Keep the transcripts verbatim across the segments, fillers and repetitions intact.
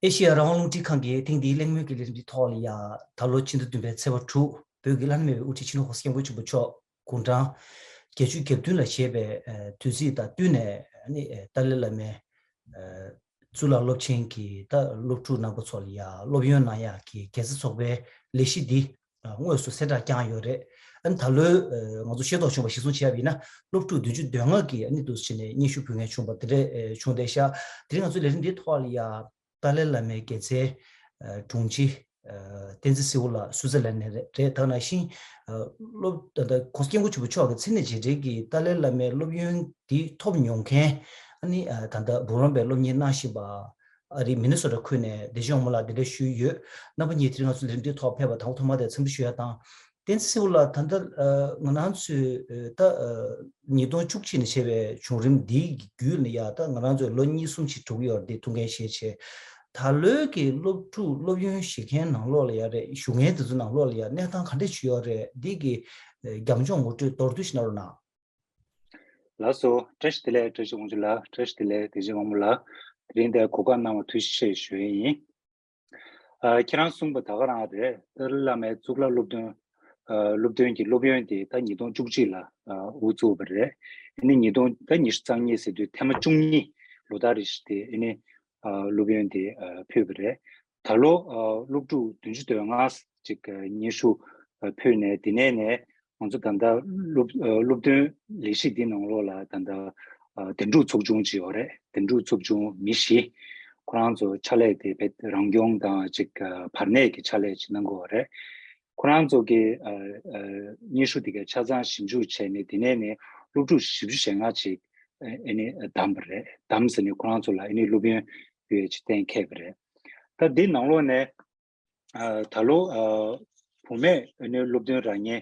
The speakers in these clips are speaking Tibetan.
ཨེ་ཤེ་ཡ་རང་དབང་རླུང་འཕྲིན་ཁང་གིས་ཐེངས་འདིའི་གླེང་མོལ་གྱི་ལས་རིམ་འདིའི་ཐོག་ལ་ཡ། ད་ལོ་ཕྱི་ཟླ་བདུན་པའི་ཚེས་པ་དྲུག་བོད་ཀྱི་བླ་ན་མེད་པའི་དབུ་ཁྲིད་སྤྱི་ནོར་༸གོང་ས་༸སྐྱབས་མགོན་ཆེན་པོ་མཆོག་དགུང་གྲངས་བརྒྱད་ཅུ་གྱ་བདུན་ལ་བཞེས་པའི་དུས་ཚིགས་དང་བསྟུན་ནས་ནི་ཏཱ་ལའི་བླ་མའི་གཙུག་ལག་སློབ་ཆེན་གྱི་ད་སློབ་ཕྲུག་རྣམ་པ་ཚོ་ལ་ཡ་སློབ་ཡོན་གནང་ཡག་གི་དགེ་རྩ་ཚོགས་པའི་ལས་གཞི་འདི་དངོས་སུ་གསལ་བསྒྲགས་བསྐྱངས་ཡོད་རེད། ཨ་ནི་ད་ལོའི་ང་ཚོ་ཤེས་རྟོགས་བྱུང་བ་གཞིར་བཟུང་བྱས་པ་ཡིན་ན། སློབ་ཕྲུག་བདུན་ཅུ་དོན་ལྔ་གིས་ཨ་ནི་འདུག་སེ་བྱས་ནས་སྙན་ཞུ་ཕུལ་མཁན་བྱུང་བ་དེ་འདྲས་བྱུང་བསྡད་ཤག་དེ་རིང་ང་ཚོའི་ལས་རིམ་འདིའི་ཐོག་ལ་ཡ། ཏཱ་ལའི་བླ་མའི་དགེ་རྩའི་དྲུང་ཆེ་བསྟན་འཛིན་སེའུ་ལགས་སུའུ་ཙེར་ལན་ནས་རེད། ད་ག་ནང་བཞིན་སློབ་ད་ལྟ་༸གོང་ས་༸སྐྱབས་མགོན་ཆེན་པོ་མཆོག་གི་མཚན་གནས་རྗེས་དྲན་གྱི་ཏཱ་ལའི་བླ་མའི་སློབ་ཡོན་འདི་ཐོབ་མྱོང་མཁན། ཨ་ནི་ད་ལྟ་འབུམ་རམས་པའི་སློབ་གཉེར་གནང་བཞིན་པ། ཨ་རི་མི་ནི་སོ་ཊ་ཁུལ་ནས་བདེ་ཆེན་དབང་མོ་ལགས་འདི་འདྲ་ཞུས་ཡོད། རྣམ་པ་གཉིས་དེ་རིང་ང་ཚོ་ལས་རིམ་འདིའི་ཐོག་ཕེབས་པ་དང་པོ་ཐོག་མ་དེ་འཚམས་འདྲི་ཞུ་ཡ་དང་། བསྟན་འཛིན་སེའུ་ལགས། ད་ལྟ་ང་རང་ཚོས་ད་ཉིས་སྟོང་བཅུ་གཅིག་ནས་བྱས་པའི་བྱུང་རིམ་འདིའི་བརྒྱུད་ནས་ཡ། ད་ང་རང་ཚོས་ལོ་གཉིས་གསུམ་ཞིག་འགྲོ་གི་ཡོད་རེད། འདི་ཐུགས་འགན་བཞེས་བྱས། ད་ལོའི་གི་སློབ་ཕྲུག་སློབ་ཡོན་བཞེས་མཁན་ནང་ལོགས་ལ་ཡ་རེད། ཞུ་མཁན་དེ་ཚོ་ནང་ལོགས་ལ་ཡ་གནས་སྟངས་ག་འདྲས་ཅིག་ཡོད་རེད། འདི་གི་རྒྱབ་ལྗོངས་ངོ་སྤྲོད་མདོར་བསྡུས་ཤིག་གནང་རོགས་གནང་། ལགས་སོ། བཀྲ་ཤིས་བདེ་ལེགས། བཀྲ་ཤིས་དབང་ཕྱུག་ལགས། བཀྲ་ཤིས་བདེ་ལེགས། བདེ་ཆེན་དབང་མོ་ལགས། དེ་རིང་འདིར་གོ་སྐབས་གནང་བར་ཐུགས་རྗེ་ཆེ་ཞུ་ཡི་ཡིན། ཨ། ཁྱེད་རང་གསུངས་པ་ད་ག་རང་རེད། ཏཱ་ལའི་བླ་མའི་གཙུག་ལག་སློབ་ཐོན། ཨ། སློབ་ཐོན་གྱི་སློབ་ཡོན་དེ་ད་ཉིས་སྟོང་བཅུ་གཅིག་ལ་ཨ་དབུ་བཙུགས་པ་རེད། ཨ་ནི་ཉིས་སྟོང་ད་ཉི་ཤུ་རྩ་གཉིས་ཟེར་དུས་ཐེངས་མ་བཅུ་གཉིས། ལོ་ལྟར་རེ་བཞིན་དེ་ཨ་ནི་ཨ་སློབ་ཡོན་དེ་ཨ་ཕུལ་བ་རེད། ད་ལོ་ཨ་སློབ་ཕྲུག་བདུན་ཅུ་དོན་ལྔ་ཅིག་ཨ་སྙན་ཞུ་ཨ་ཕུལ་ནས། དེ་ནས་ནས་ང་ཚོ་ད་ལྟ་སློབ་ཨ་སློབ་ཐོན་ལས་གཞི་འདི་ནང་ལོགས་ལ་ད་ལྟ་ཨ་དོན་གྲུབ་ཚོགས་ཆུང་ཅིག་ཡོད་རེད། དོན་གྲུབ་ཚོགས་ཆུང་མི་བཞི། ཁོ་རང་ཚོ་ཕྱག་ལས་དེ་བེད་རང་སྐྱོང་དང་ཅིག་ཨ་བར་གནས་ཀྱི་ཕྱག་ལས་ཅིག་གནང་གི་ཡོད་རེད། ཁོ་རང་ཚོ་གི་ཨ་ཨ་སྙན་ཞུ་དེ་ག་ཆ་ཚང་ཞིབ་འཇུག་བྱས་ནས། དེ་ནས་ནས་སློབ་ཕྲུག་བཞི་བཅུ་ཞེ་ལྔ་ཅིག་ཨ་ཨ་ནི་བདམས་པ་རེད། བདམས་ཟེར་ནས་ཁོ་རང་ཚོ་ལ་ཨ་ནི་སློབ་ཡོན་ཕུལ་ཡས་ཅིག་གཏན་འཁེལ་བ་རེད། ད་འདི་ནང་ལོགས་ནས་ཨ་ད་ལོ་ཨ་བུད་མེད་ཨ་ནི་སློབ་ཐོན་རག་མཁན་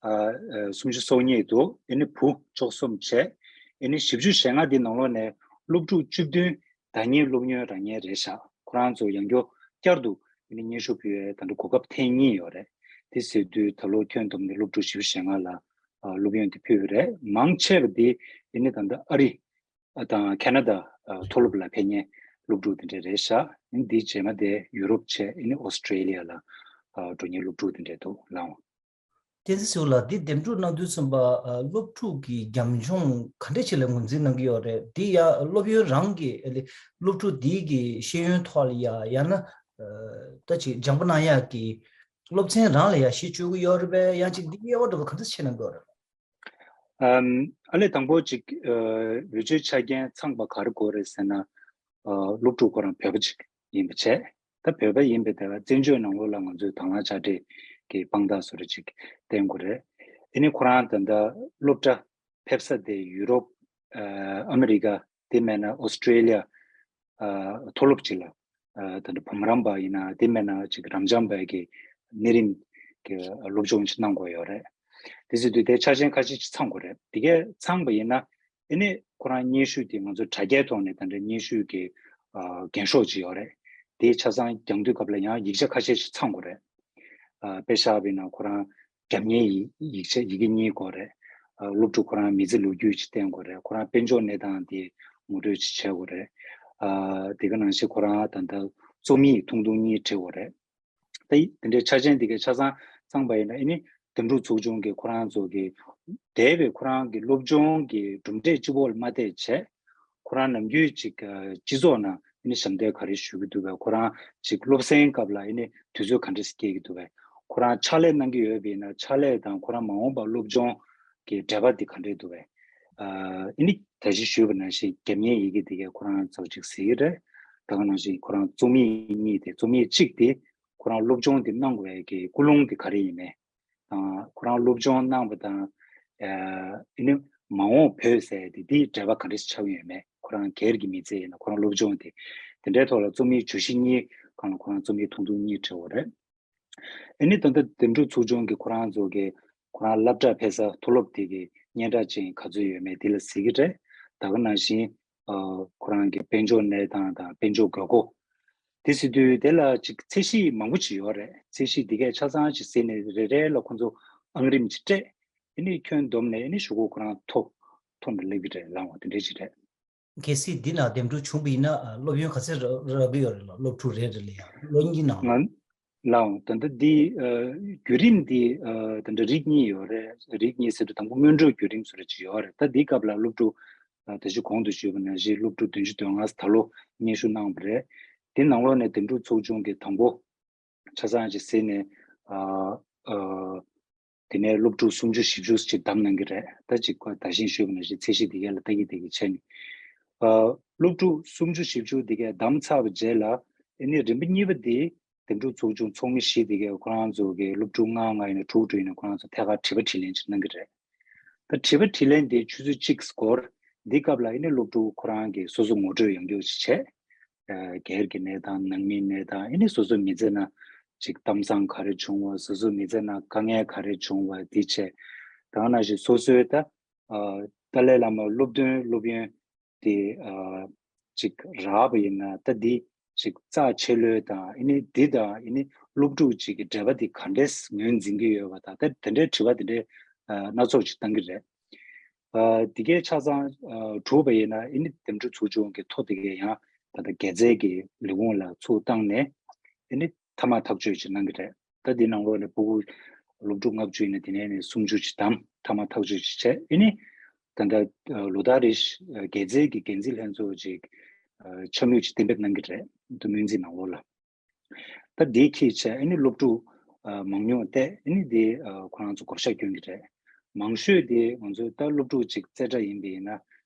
ཨ་ཨ་སུམ་ཅུ་སོ་གཉིས་འདུག་ཨ་ནི་བུ་བཅུ་གསུམ་བྱས། ཨ་ནི་བཞི་བཅུ་ཞེ་ལྔ་འདི་ནང་ལོགས་ནས་སློབ་ཕྲུག་བཅུ་བདུན་བདག་ཉིད་སློབ་ཡོན་རག་མཁན་རེད་ཤག་ཁོ་རང་ཚོ་ཡང་བསྐྱར་ཡང་བསྐྱར་དུ་ཨ་ནི་སྙན་ཞུ་ཕུལ་ཡས་ད་ལྟ་གོ་སྐབས་ཐེངས་གཉིས་ཡོད་རེད། དེ་ཟེར་དུས་ད་ལོ་ཁྱོན་བསྡོམས་ནས་སློབ་ཕྲུག་བཞི་བཅུ་ཞེ་ལྔ་ལ་ཨ་སློབ་ཡོན་དེ་ཕུལ་བ་རེད། མང་ཆེ་བ་དེ་ཨ་ནི་ད་ལྟ་ཨ་རི་དང་ཁེ་ན་ཌ་ཨ་མཐོ་སློབ་ལ་ཕེབས་མཁན་སློབ་ཕྲུག་དེ་འདྲ་རེད་ཤག་ཨ་ནི་འདི་རྗེས་མ་དེ་ཡུ་རོབ་བྱས། ཨ་ནི་ཨོ་སི་ཀྲེ་ལི་ཡ་ལ་ཨ་འགྲོ་མཁན་སློབ་ཕྲུག་དེ་འདྲ་འདུག་ལགས། བསྟན་འཛིན་སེའུ་ལགས། འདི་འདེམས་སྒྲུག་གནང་དུས་ཙམ་པ་ཨ་སློབ་ཕྲུག་གི་རྒྱབ་ལྗོངས་ག་འདྲ་ཅིག་ལ་ངོས་འཛིན་གནང་གི་ཡོད་རེད། འདི་ཡ་སློབ་ཡོན་རང་གི་ཨ་ལེ་སློབ་ཕྲུག་འདི་གི་ཤེས་ཡོན་ཐོག་ལ་ཡ་ཡང་ན་ཨ་ད་ཅིག་སྦྱང་པ་གནང་ཡག་གི་སློབ་ཚན་རང་ལ་ཡ་གཞི་བཅོལ་གི་ཡོད་རེད་པས། ཡང་ཅིག་འདི་དབྱེ་བ་འདྲ་བོ་ག་འདྲ་ཅིག་ཕྱེ་གནང་གི་ཡོད་རེད། ཨམ། ཨ་ལས་དང་པོ་ཅིག་ཨ་བེད་སྤྱོད་ཆ་རྐྱེན་ཚང་པ་ག་རེ་དགོས་རེད་ཟེར་ན། ཨ་སློབ་ཕྲུག་ཁོ་རང་བོད་པ་ཅིག་ཡིན་པ་བྱས། ད་བོད་པ་ཡིན་པའི་དེ་ལ་བཙན་བྱོལ་ནང་ལོགས་ལ་ང་ཚོས་དང་བླངས་དཔྱ་ཁྲལ་གྱི་དཔང་རྟགས་བཟོ་འདྲ་ཅིག་བསྟན་དགོས་རེད། ཨ་ནི་ཁོ་རང་ད་ལྟ་སློབ་གྲྭ་ཕེབས་ས་དེ་ཡུ་རོབ། ཨ་ཨ་མི་རི་ཀ། དེ་མེད་ན་ཨོ་སི་ཀྲེ་ལི་ཡ། ཨ་མཐོ་སློབ་ཅིག་ལ་ཨ་ད་ལྟ་འབུམ་རམས་པ་ཡིན་ན། དེ་མེད་ན་ཅིག་རབ་འབྱམས་པའི་གི་གནས་རིམ་གྱི་སློབ་སྦྱོང་ཅིག་གནང་དགོས་ཡོད་རེད། དེ་ཟེར་དུས་དེ་ཆ་རྐྱེན་ཁ་ཤས་ཅིག་ཚང་དགོས་རེད། དེ་གས་ཚང་པ་ཡིན་ན་ཨ་ནི་ཁོ་རང་སྙན་ཞུ་དེ་ང་ཚོ་དྲ་རྒྱའི་ཐོག་ནས་ད་ལྟ་སྙན་ཞུ་གི་ཨ་འགེངས་ཤོག་ཅིག་ཡོད་རེད། དེ་ཆ་ཚང་རྒྱག་དུས་སྐབས་ལ་ཡང་ཡིག་ཆ་ཁ་ཤས་ཅིག་ཚང་དགོས་རེད། ཨ་དཔེ་བཞག་པ་ཡིན་ན་ཁོ་རང་རྒྱབ་གཉེར་ཡིག་ཡིག་ཆ་ཡི་གེ་གཉིས་དགོས་རེད། ཨ་སློབ་ཕྲུག་ཁོ་རང་མི་ཚེ་ལོ་རྒྱུས་ཅིག་བསྟན་དགོས་རེད། ཁོ་རང་དཔལ་འབྱོར་གནས་སྟངས་དེ་ངོ་སྤྲོད་ཅིག་བྱེད་དགོས་རེད། ཨ་དེ་ག་ནང་བཞིན་ཁོ་རང་ད་ལྟ་རྩོམ་ཡིག་ཐུང་ཐུང་གཉིས་བྲིས་དགོས་རེད། ད་དེ་འདྲའི་ཆ་རྐྱེན་དེ་གའི་ཆ་ཚང་ཚང་པ་ཡིན་ན་ཨ་ནི་དོན་གྲུབ་ཚོགས་ཆུང་གི་ཁོ་རང་ཚོ་གི་འདས་པའི་ཁོ་རང་གི་སློབ་སྦྱོང་གི་གྲུབ་འབྲས་གཅིག་པོ་ལ་མ་བལྟས་བྱས། ཁོ་རང་ནམ་རྒྱུན་ཅིག་ཨ་སྤྱི་ཚོགས་ནང་ཨ་ནི་ཞབས་འདེགས་ག་རེ་ཞུ་གི་འདུག་པས། ཁོ་རང་ཅིག་སློབ་གསེང་སྐབས་ལ་ཨ་ནི་དུས་ཚོད་ག་འདྲས་སྐྱེལ་གི་འདུག་པས། ཁོ་རང་ཕྱག་ལས་གནང་གི་ཡོད་པ་ཡིན་ན་ཕྱག་ལས་དང་ཁོ་རང་མ་འོངས་པར་སློབ་སྦྱོང་གི་འབྲེལ་བ་འདི་ག་འདྲས་འདུག་པས། ཨ་ཨ་ནི་ད་གིན་ཞུས་པ་ནང་བཞིན་རྒྱབ་གཉེར་ཡི་གེ་འདི་གས་ཁོ་རང་ཚོ་ཅིག་གཟིགས་ཀྱི་རེད། ད་ག་ནང་བཞིན་ཁོ་རང་རྩོམ་ཡིག་གཉིས་དེ། རྩོམ་ཡིག་གཅིག་དེ་ཁོ་རང་སློབ་སྦྱོང་འདི་གནང་དགོས་པའི་གི་ཀུན་སློང་འདི་ག་རེ་ཡིན་མིན། དང་ཁོ་རང་སློབ་སྦྱོང་གནང་བ་དང་། ཨ་ཨ་ནི་མ་འོངས་བོད་ཟེར་དེ་འདིའི་འབྲེལ་བ་ག་འདྲ་ཞིག་ཆགས་ཀྱི་ཡོད་མེད། ཁོ་རང་སྒེར་གྱི་མི་ཚེ་ཡིན་ན་ཁོ་རང་སློབ་སྦྱོང་དེ། དེ་འདྲའི་ཐོག་ལ་རྩོམ་ཡིག་བརྗོད་གཞི་གཉིས་སྒང་ལ་ཁོ་རང་རྩོམ་ཡིག་ཐུང་ཐུང་གཉིས་བྲིས་པ་རེད། ཨ་ནི་ད་ལྟ་དོན་གྲུབ་ཚོགས་ཆུང་གི་ཁོ་རང་ཚོ་གི་ཁོ་རང་སློབ་གྲྭ་ཕེབས་ས་མཐོ་སློབ་དེ་གི་སྙན་གྲགས་ཅན་ག་ཚོད་ཡོད་མེད་དེ་ལ་གཟིགས་ཀྱི་རེད། ད་ག་ནང་བཞིན་ཨ་ཁོ་རང་གི་དཔལ་འབྱོར་གནས་སྟངས་དང་དཔལ་འབྱོར་དགོས་མཁོ། དེ་ཟེར་དུས་དེ་ལ་ཅིག་ཚད་གཞི་མང་པོ་ཅིག་ཡོད་རེད། ཚད་གཞི་འདི་གས་ཆ་ཚང་ཅིག་གཟིགས་ནས་རེ་རེ་ལ་ཁོ་ཚོ་ཨང་རིམ་ཅིག་སྤྲད། ཨ་ནི་ཁྱོན་བསྡོམས་ནས་ཨ་ནི་གཞུག་གུ་ཁོ་རང་མཐོ་མཐོ་ནས་སླེབས་ཀྱི་རེད་ལབ་པ་དེ་འདྲ་ཅིག་རེད། གལ་སྲིད་འདི་ན་འདེམས་སྒྲུག་བྱུང་བ་ཡིན་ན་ཨ་སློབ་ཡོན་ག་ཚད་རག་རག་གི་ཡོད་རེད་ལ། སློབ་ཕྲུག་རེ་རེ་ལ་ཡང་ལོ་གཉིས་ནང་། ང་ལའང་ད་ལྟ་འདི་ཨ་བརྒྱུད་རིམ་འདི་ཨ་ད་ལྟ་རིགས་གཉིས་ཡོད་རེད། རིགས་གཉིས་ཟེར་དུས་དང་པོ་སྔོན་འགྲོ་བརྒྱུད་རིམ་བཟོ་འདྲ་ཅིག་ཡོད་རེད། ད་འདིའི་སྐབས་ལ་སློབ་ཕྲུག་ཨ་ད་གཞི་གོང་དུ་ཞུས་པ་ནང་བཞིན་སློབ་ཕྲུག་བདུན་ཅུ་དོན་ལྔ་ད་ལོ་སྙན་ཞུ་གནང་བ་རེད། དེ་ནང་ལོགས་ནས་འདེམས་སྒྲུག་ཚོགས་ཆུང་གི་དང་པོ་ཆ་ཚང་ཅིག་ཟིན་ནས་ཨ་ཨ་དེ་ནས་སློབ་ཕྲུག་སུམ་ཅུ་བཞི་བཅུ་ཅིག་བདམས་གནང་གི་རེད། ད་ཅིག་ཁོ་ད་གཞིན་ཞུས་པ་ནང་བཞིན་ཚད་གཞི་དེ་གས་ལ་ལྟ་གི་དེ་གི་བྱས་ནས་ཨ་སློབ་ཕྲུག་སུམ་ཅུ་བཞི་བཅུ་དེ་གས་བདམས་ཚར་བའི་རྗེས་ལ་ཨ་ནི་རིམ་པ་གཉིས་པ་དེ་འདེམས་སྒྲུག་ཚོགས་ཆུང་ཚོགས་མི་བཞི་དེ་གས་ཁོ་རང་ཚོ་གི་སློབ་ཕྲུག་ལྔ་ལྔ་ཡིན་ན་དྲུག་དྲུག་ཡིན་ན་ཁོ་རང་ཚོ་ཐད་ཀར་དྲི་བ་དྲིས་ལན་ཅིག་གནང་གི་རེད། ད་དྲི་བ་དྲིས་ལན་དེ་ཆུ་ཚོད་གཅིག་སྐོར་འདི་སྐབས་ལ་ཨ་ནི་སློབ་ཕྲུག་ཁོ་རང་གིས་སོ་སོ་ངོ་སྤྲོད་ཡོང་རྒྱུ་ཞིག་བྱས། ཨ་སྒེར་གྱི་གནས་སྟངས་ནང་མིའི་གནས་སྟངས་ཨ་ནི་སོ་སོ་མི་ཚེ་ནང་ཅིག་གཏམ་བཟང་ག་རེ་བྱུང་བ། སོ་སོ་མི་ཚེ་ནང་དཀའ་ངལ་ག་རེ་བྱུང་བ་འདི་བྱས། ད་ག་ནང་བཞིན་སོ་སོའི་ད་ཨ་ཏཱ་ལའི་བླ་མ་སློབ་སྟོན་སློབ་ཡོན་དེ་ཨ་ཅིག་རག་པ་ཡིན་ན་ད་འདི་ཅིག་རྩ་ཆེ་ལོས་དང་ཨ་ནི་འདི་དང་ཨ་ནི་སློབ་ཕྲུག་ཅིག་གི་འབྲེལ་བ་འདི་ག་འདྲས་ངོས་འཛིན་གྱི་ཡོད་པ་དང་། ད་དེ་འདྲའི་དྲི་བ་དེ་འདྲའི་ཨ་སྣ་ཚོགས་ཅིག་བཏང་གི་རེད། ཨ་དེ་གའི་ཆ་ཚང་ཨ་གྲུབ་པ་ཡིན་ན་ཨ་ནི་འདེམས་སྒྲུག་ཚོགས་ཆུང་གི་ཐོ་དེ་གའི་ཡང་ད་ལྟ་དགེ་རྩའི་གི་ལས་ཁུངས་ལ་ཚུར་བཏང་ནས་ཨ་ནི་མཐའ་མ་ཐག་གཅོད་ཅིག་གནང་གི་རེད། ད་འདི་ནང་ལོགས་ནས་ཕྲུ་གུ་སློབ་ཕྲུག་ལྔ་བཅུ་ཡིན་ན་དེ་ནས་ནས་སུམ་ཅུ་ཅིག་བདམས། མཐའ་མ་ཐག་གཅོད་ཅིག་བྱས། ཨ་ནི་ད་ལྟ་ལོ་ལྟར་རེ་བཞིན་དགེ་རྩའི་གི་འགན་འཛིན་ལྷན་ཚོགས་ཅིག་འཆམ་མཐུན་ཅིག་གཏན་འབེབས་གནང་གི་རེད། འདུ་སྨོན་རྩིས་ནང་ལོགས་ལ། ད་འདི་འཁྱེར་བྱས་ཨ་ནི་སློབ་ཕྲུག་མང་ཉུང་བལྟས་ཨ་ནི་འདི་ཁོ་རང་ཚོ་བགོ་བཤའ་སྐྱོན་གི་རེད། མང་ཤོས་དེ་ང་ཚོའི་ད་སློབ་ཕྲུག་ཅིག་རྩེ་གྲ་ཡིན་པ་ཡིན་ན།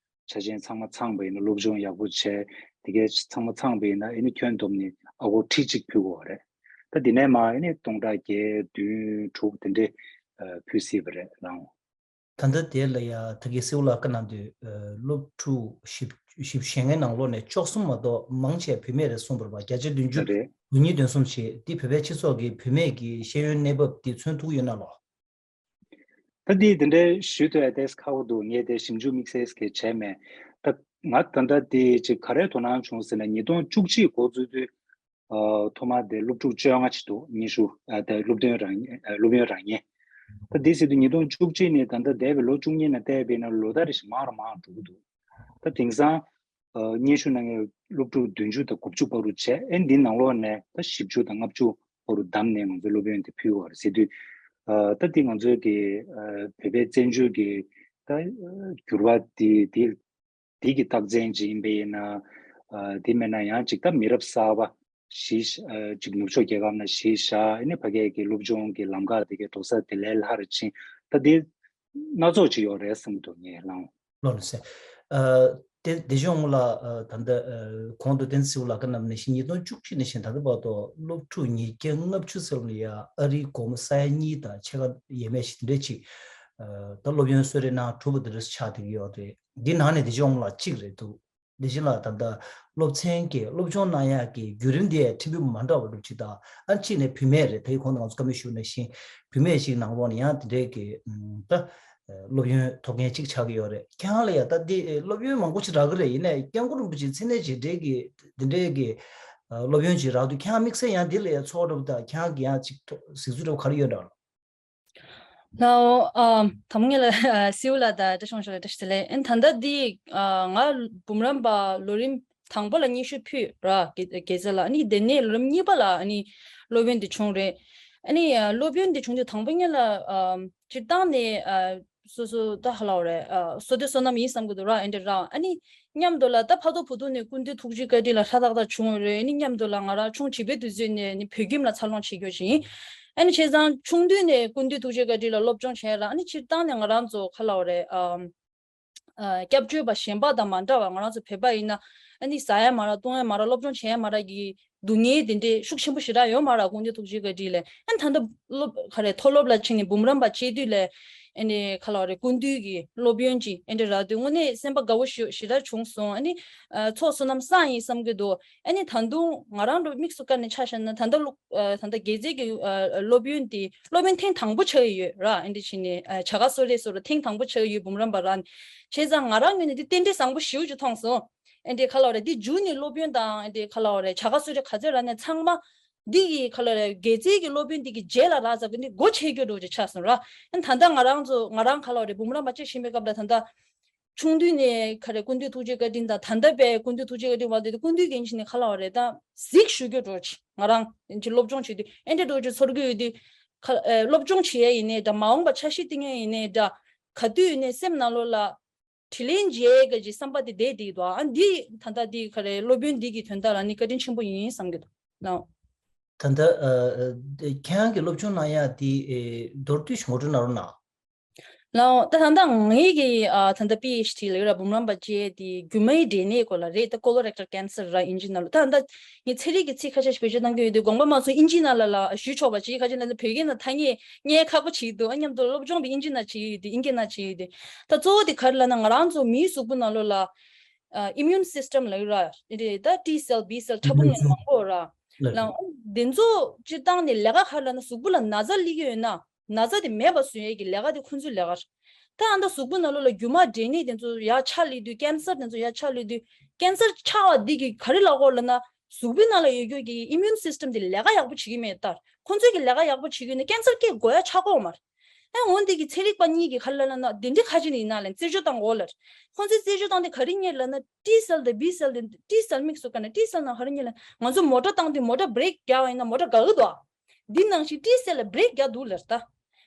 ཆ་རྐྱེན་ཚང་མ་ཚང་པ་ཡིན་ན། སློབ་སྦྱོང་ཡག་པོ་བྱས། དེ་གའི་ཚང་མ་ཚང་པ་ཡིན་ན་ཨ་ནི་ཁྱོན་བསྡོམས་ནས་ཨ་སྒོར་ཁྲི་གཅིག་ཕུལ་དགོས་པ་རེད། ད་དེ་ནས་མར་ཨ་ནི་སྟོང་ཕྲག་བརྒྱད་བདུན་དྲུག་དེ་འདྲས་ཕུལ་སྲིད་པ་རེད་ལགས། ད་ལྟ་དེ་ལ་ཡ་ད་གིན་སེའུ་ལགས་བཀའ་གནང་དུས་སློབ་ཕྲུག་བཞི་བཅུ་ཞེ་ལྔའི་ནང་ལོགས་ནས་བཅུ་གསུམ་མ་གཏོགས་མང་ཆེ་བུད་མེད་རེད་གསུངས་པ་རེད་པ། བརྒྱ་ཆ་བདུན་ཅུ་རེད། དགུ་གཉིས་དོན་གསུམ་བྱས། འདི་བོད་པའི་སྤྱི་ཚོགས་ཀྱི་བུད་མེད་ཀྱི་ཤེས་ཡོན་གནས་བབ་འདི་མཚོན་ཐུབ་ཡོད་ན་ལགས། ད་འདི་དེ་འདྲའི་ཞུ་ཐུབ་ཡ་དེ་ཁག་པོ་འདུག་ངས་དེ་ཞིབ་འཇུག་དམིགས་བསལ་གྱི་བྱས་མེད། ད་ང་ད་ལྟ་དེ་ཅིག་ག་རེ་དོ་སྣང་བྱུང་ཟེར་ན། ཉིས་སྟོང་བཅུ་གཅིག་འགོ་བཙུགས་དུས་ཨ་ཐོག་མ་དེ་སློབ་ཕྲུག་བཅོ་ལྔ་ཅིག་འདུག་སྙན་ཞུ་ཨ་དེ་སློབ་སྟོན་རག་མཁན་ཨ་སློབ་ཡོན་རག་མཁན། ད་དེ་ཟེར་དུས་ཉིས་སྟོང་བཅུ་གཅིག་ནས་ད་ལྟ་འདས་པའི་ལོ་བཅུ་གཉིས་ནང་བལྟས་པ་ཡིན་ན་ལོ་ལྟར་རེ་བཞིན་མང་རུ་མང་རུ་འགྲོ་གི་འདུག་ད་དེང་སང་ཨ་སྙན་ཞུ་གནང་མཁན་སློབ་ཕྲུག་བདུན་ཅུ་དང་དགུ་བཅུ་བར་དུ་བྱས། ཨེ་འདི་ནང་ལོགས་ནས་ད་བཞི་བཅུ་དང་ལྔ་བཅུ་བར་དུ་བདམས་ནས་ང་ཚོའི་སློབ་ཡོན་དེ་ཕུལ་བ་རེད་ཟེར་དུས། ཨ་ད་འདི་ང་ཚོའི་གི་ཨ་བོད་པའི་བཙན་བྱོལ་གྱི་ད་འགྱུར་བ་འདི་འདི་འདི་གི་རྟགས་མཚན་ཅིག་ཡིན་པ་ཡིན་ན། ཨ་དེ་མེད་ན་ཡང་ཅིག་ད་མི་རབས་གསར་པ་ཞིག་ཨ་ཅིག་ནུབ་ཕྱོགས་རྒྱལ་ཁབ་ནང་གཞིས་བཞག་ཨ་ནི་ཕ་གིའི་གི་སློབ་སྦྱོང་གི་ལམ་ཁ་དེ་གའི་འགྲོ་ས་དེ་ལས་སླ་རུ་ཕྱིན། ད་དེ་སྣ་ཚོགས་ཅིག་ཡོད་རེད་བསམ་གྱི་འདུག་ངས་ལགས། ལགས་སོ། ཨ་དེ་དེ་བཞིན་འོང་ལ་ཨ་ད་ལྟ་ཨ་གོང་དུ་བསྟན་འཛིན་ལགས་ཀྱིས་གནང་ནང་བཞིན་ཉིས་སྟོང་བཅུ་གཅིག་ནས་བཞིན་ད་ལྟ་བར་དུ་སློབ་ཕྲུག་ཉིས་བརྒྱ་ལྔ་བཅུ་ཙམ་ལ་ཡ་ཨ་རིའི་སྒོར་མོ་ས་ཡ་གཉིས་དང་ཕྱེད་ཀ་ཡས་མས་ཤིག་དེ་འདྲ་ཅིག་ཨ་ད་སློབ་ཡོན་གསོལ་རས་གནང་གྲུབ་པ་དེ་འདྲ་ཆགས་བསྡད་ཀྱི་ཡོད་རེད། འདི་ནང་ནས་དེ་བཞིན་འོང་ལ་གཅིག་རེད་འདུག་དེ་བཞིན་ལ་ད་ལྟ་སློབ་ཚན་གྱི་སློབ་སྦྱོང་གནང་ཡག་གི་བརྒྱུད་རིམ་དེ་ཕྲན་བུ་མ་འདྲ་བ་འདྲ་ཅིག་དང་། ཨ་གཅིག་ནས་བུད་མེད་རེད། ད་གོང་དུ་ང་ཚོ་བཀའ་མོལ་ཞུས་ནང་བཞིན་བུད་མེད་ཞིག་ནང་ལོགས་ནས་ཡང་དེ་འདྲའི་གི་ད་སློབ་ཡོན་ཐོབ་མཁན་གཅིག་ཆགས་ཀྱི་ཡོད་རེད། ཁྱེད་རང་ལ་ཡང་ད་འདི་སློབ་ཡོན་མང་པོ་ཅིག་རག་གི་རེད། ཡིན་ནའི་སྐྱབས་མགོན་རིན་པོ་ཆེའི་མཚན་གནས་རྗེས་དྲན་གྱི་དེ་འདྲའི་གི་སློབ་ཡོན་ཅིག་རག་དུས་ཁྱེད་རང་དམིགས་བསལ་ཡང་འདི་ལ་ཡང་ཚོར་བ་འདྲ་པོ་དང་ཁྱེད་རང་གི་ཡང་ཅིག་གཟིགས་ཚུལ་འདྲ་པོ་ག་རེ་ཡོད་འདྲ། ལའོ། ཨ་དང་པོ་ངེད་ལ་སེའུ་ལགས་དང་བཀྲ་ཤིས་ཆོས་ལགས་བཀྲ་ཤིས་བདེ་ལེགས། ཨ་ནི་ད་ལྟ་འདི་ཨ་ང་འབུམ་རམས་པ་ལོ་རིམ་དང་པོ་ལ་སྙན་ཞུ་ཕུལ་ར་དགེ་དགེ་རྩ་ལ། ཨ་ནི་དེ་ནས་ལོ་རིམ་གཉིས་པ་ལ་ཨ་ནི་སློབ་ཡོན་འདི་བྱུང་རེད། ཨ་ནི་ཨ་སློབ་ཡོན་འདི་བྱུང་དུས་དང་པོ་ངེད་ལ་ཨ་སྤྱིར་བཏང་ནས་ཨ་སོ་སོ་ད་ཧ་ལ་བ་རེད། ཨ་བསོད་བདེ་བསོད་ནམས་ཡིན་བསམ་གྱི་འདུག་ར། ཨེ་འདྲ་ར། ཨ་ནི་མཉམ་དུ་ལ་ད་ཕ་ཐོག་བུ་ཐོག་ནས་སྐུ་མདུན་ཐུགས་རྗེ་བཀའ་དྲིན་ལ་ཧྲ་ཏག་ཏག་བྱུང་ཡོད་རེད། ཨ་ནི་མཉམ་དུ་ལ་ང་རང་ཆུང་བྱིས་པའི་དུས་ཚོད་ནས་ནི་བོད་ཁྱིམ་ལ་འཚར་ལོངས་བྱེད་རྒྱུ་ཞིག་ཡིན། ཨ་ནི་བྱས་ཙང་ཆུང་དུས་ནས་སྐུ་མདུན་ཐུགས་རྗེ་བཀའ་དྲིན་ལ་སློབ་སྦྱོང་བྱས་ར། ཨ་ནི་སྤྱིར་བཏང་ནས་ང་རང་ཚོ་ག་ལབ་དགོས་རེད། ཨམ། ཨ་སྐྱབས་བཅོལ་བ་གཞན་པ་དང་མ་འདྲ་བ་ང་རང་ཚོ་བོད་པ་ཡིན་ན་ཨ་ནི་ཟ་ཡ་མ་རག་འཐུང་ཡ་མ་རག་སློབ་སྦྱོང་བྱེད་ཡ་མ་རག་གི་སྡུག་བསྔལ་དེ་འདྲའི་ཤུགས་ཆེན་པོ་ཞེ་དྲག་ཡོད་མ་རེད། སྐུ་མདུན་ཐུགས་རྗེ་བཀའ་དྲིན་ལས། ཨ་ནི་ད་ལྟ་སློབ་ག་རེ་མཐོ་སློབ་ལ་ཕྱིན་ནས་འབུམ་རམས་པ་བྱེད་དུས་ལས་ཨ་ནི་ག་ལབ་དགོས་རེད། སྐུ་མདུན་གྱི་སློབ་ཡོན་གྱི་ཨ་འདྲ་རག་དུས་དངོས་གནས་སེམས་པ་དགའ་བོ་ཞེ་ཞེ་དྲག་བྱུང་སོང་། ཨ་ནི་ཨ་ཚོགས་བསོད་ནམས་བསགས་ཡིན་བསམ་གྱི་འདུག་ཨ་ནི་ད་དུང་ང་རང་ལ་དམིགས་སུ་བཀར་ནས་ཆ་བཞག་ན་ད་ལྟ་སློབ་ཨ་ད་ལྟ་དགེ་རྩའི་གི་ཨ་སློབ་ཡོན་དེ་སློབ་ཡོན་ཐེངས་དང་པོ་ཆགས་ཀྱི་ཡོད་ར། ཨ་འདྲ་བྱས་ནས་ཨ་བྱ་དགའ་གསོལ་རས་སོགས་ལ་ཐེངས་དང་པོ་ཆགས་ཀྱི་ཡོད། འབུམ་རམས་པ་རག་ནས། བྱས་ཙང་ང་རང་ངོས་ནས་འདི་རྟེན་འབྲེལ་བཟང་པོ་ཞེ་པོ་ཅིག་མཐོང་སོང་། ཨེ་འདྲའི་ག་ལབ་དགོས་རེད། འདི་མཇུག་ནས་སློབ་ཡོན་དང་ཨེ་འདྲའི་ག་ལབ་དགོས་རེད། བྱ་དགའ་གསོལ་རས་ག་ཚོད་རག་ནས་ཚང་མ་འདི་གི་ག་ལབ་དགོས་རེད། དགེ་རྩའི་གི་སློབ་ཡོན་འདི་གི་རྗེས་ལ་རག་ཙམ་གི་འདི་སྒོ་ཕྱེ་རྒྱུ་འདྲ་བོ་ཅིག་ཆགས་སོང་ར། ཨ་ནི་ད་ལྟ་ང་རང་ཚོ་ང་རང་ག་ལབ་དགོས་རེད། འབུམ་རམས་པ་བྱེད་བཞིན་པའི་སྐབས་ལ་ད་ལྟ་ ཆུང་དུས་ནས་ག་རེ་སྐུ་མདུན་ཐུགས་རྗེ་བཀའ་དྲིན་དང་ད་ལྟ་བའི་སྐུ་མདུན་ཐུགས་རྗེ་བཀའ་དྲིན་བར་དུ་སྐུ་མདུན་གྱི་ཡིན་ནི་ག་ལ་བ་རེད། ད་གཟིགས་ཞུ་རྒྱུ་འགྲོ་ཅིག་ང་རང་ཡིན་ཅིག་སློབ་སྦྱོང་བྱེད་དུས་ཨེ་འདྲ་འགྲོ་ཅིག་ཚོར་གྱི་ཡོད་དུས་ག་ཨེ་སློབ་སྦྱོང་བྱེད་ཡ་ཡིན་ནའི་འདྲ། མ་འོངས་པ་འཆར་གཞི་བཏིང་ཡ་ཡིན་ནའི་འདྲ། ག་དུས་ཡིན་ནའི་སེམས་ནང་ལོགས་ལ་དྲིན་ལན་འཇལ་ག་ཅིག་བསམ་པ་དེ་བསྡད་བསྡད་འདུག་ཨ་འདི་ད་ལྟ་འདི་ག་རེ་སློབ་དཔོན་འདི་གི་དོན་དག་ལ་ནི་བཀའ་དྲིན་ཆེན་པོ་ཡིན་བསམ་གྱི་འདུག་ལགས། ད་ལྟ་ཨ་ཨ་ཁྱེད་རང་གི་སློབ་སྦྱོང་གནང་ཡ་དེ་ཨེ་མདོར་བསྡུས་ཤིག་ངོ་སྤྲོད་གནང་རོགས་གནང་། ལགས་ད་ད་ལྟ་ངེད་ཀྱི་ཨ་ད་ལྟ་པི་ཨེཆ་ཌི་ལབ་ར་འབུམ་རམས་པ་བཅས་དེ་རྒྱུ་མའི་འབྲས་ནད་སྐོར་ལ་རེད། ད་ཀོ་ལོ་རེག་ཊལ་ཀེན་སར་ར་ཨིན་ཇི་ནང་ལ་ད་ད་ངས་ཚན་རིག་གི་ཚིག་ཁ་ཤས་ཤིག་བེད་སྤྱོད་གཏང་གི་ཡོད་དུས་དགོངས་པ་མ་ཚོམ། ཨིན་ཇི་ནང་ལ་ལ་ཞུས་ཆོག་པ་ཅིག་ཁ་ཅིག་ལ་ད་བོད་སྐད་ནང་ཐ་སྙད་རྙེད་ཁག་པོ་ཅིག་འདུག་ཨ་མཉམ་དུ་སློབ་སྦྱོང་བི་ཨིན་ཇི་ནང་བྱེད་ཀྱི་ཡོད་དུས་ཨིན་སྐད་ནང་བྱེད་ཀྱི་ཡོད་དུས་ད་གཙོ་བོ་དེ་ག་རེ་ལབ་ན་ང་རང་ཚོ་མིའི་གཟུགས་པོ་ནང་ལོགས་ལ་ཨ་ཨིམ་ཡུན་སིས་ཊམ་ལབ་ཀྱི་ར་ཨེ་རེད། ད་ཊི་སེལ་བི་སེལ་ཕྲ་ཕུང་ལབ་ཡ་མང་པོ་ར་ལ་དེ་ཚོ་སྤྱིར་བཏང་ནས་ལས་ཀ་ག་རེ་ལབ་ན་གཟུགས་པོ་ལ་ན་ཚ་སླེབས་ཀྱི་ཡོད་ན། ན་ཚ་དེ་མེད་པ་བཟོ་ཡས་ཀྱི་ལས་ཀ་དེ་ཁོང་ཚོའི་ལས་ཀ་རེད། ད་ཨ་ད་གཟུགས་པོ་ནང་ལོགས་ལ་རྒྱུ་མ་འབྲས་ནད་དེ་ཚོ་ཡར་ཆགས་སླེབས་དུས་ཀེན་སར་དེ་ཚོ་ཡར་ཆགས་སླེབས་དུས་ཀེན་སར་ཆགས་པ་འདི་གི་ག་རེ་ལབ་ཀྱི་ཡོད་ལབ་ན་གཟུགས་པོའི་ནང་ལ་ཡོད་རྒྱུ་གི་ཨིམ་ཡུན་སིས་ཊམ་དེ་ལས་ཀ་ཡག་པོ་བྱེད་ཀྱི་མེད། ད་ཁོང་ཚོས་ཀྱི་ལས་ཀ་ཡག་པོ་བྱེད་ཀྱི་ཡོད་ན་ཀེན་སར་སྐྱེ་དགོས་ཡ་ཆགས་ཀྱི་ཡོད་མ་རེད། ཨ་འོ་འདི་གི་ཚན་རིག་པ་གཉིས་ཀྱིས་ག་རེ་ལབ་ན་དེ་འདྲ་ཁ་ཅིག་ནི་ཡིན་ན་ལབ་རྩད་གཅོད་བཏང་དགོས་ལབ། ཁོང་ཚོས་རྩད་གཅོད་བཏང་དེ་ག་རེ་རྙེད་ལབ་ན་ཊི་སེལ་དང་བི་སེལ་དེ་ཊི་སེལ་དམིགས་སུ་བཀར་ནས་ཊི་སེལ་ནང་ག་རེ་རྙེད་ལབ་ང་ཚོ་མོ་ཊ་བཏང་དུས་མོ་ཊ་བྷི་རེག་རྒྱག་པ་ཡིན་ན་མོ་ཊ་འགག་གི་འདུག་འདི་ནང་བཞིན་ཊི་སེལ་ལ་བྷི་རེག་རྒྱག་འདུག་ལབ་ད།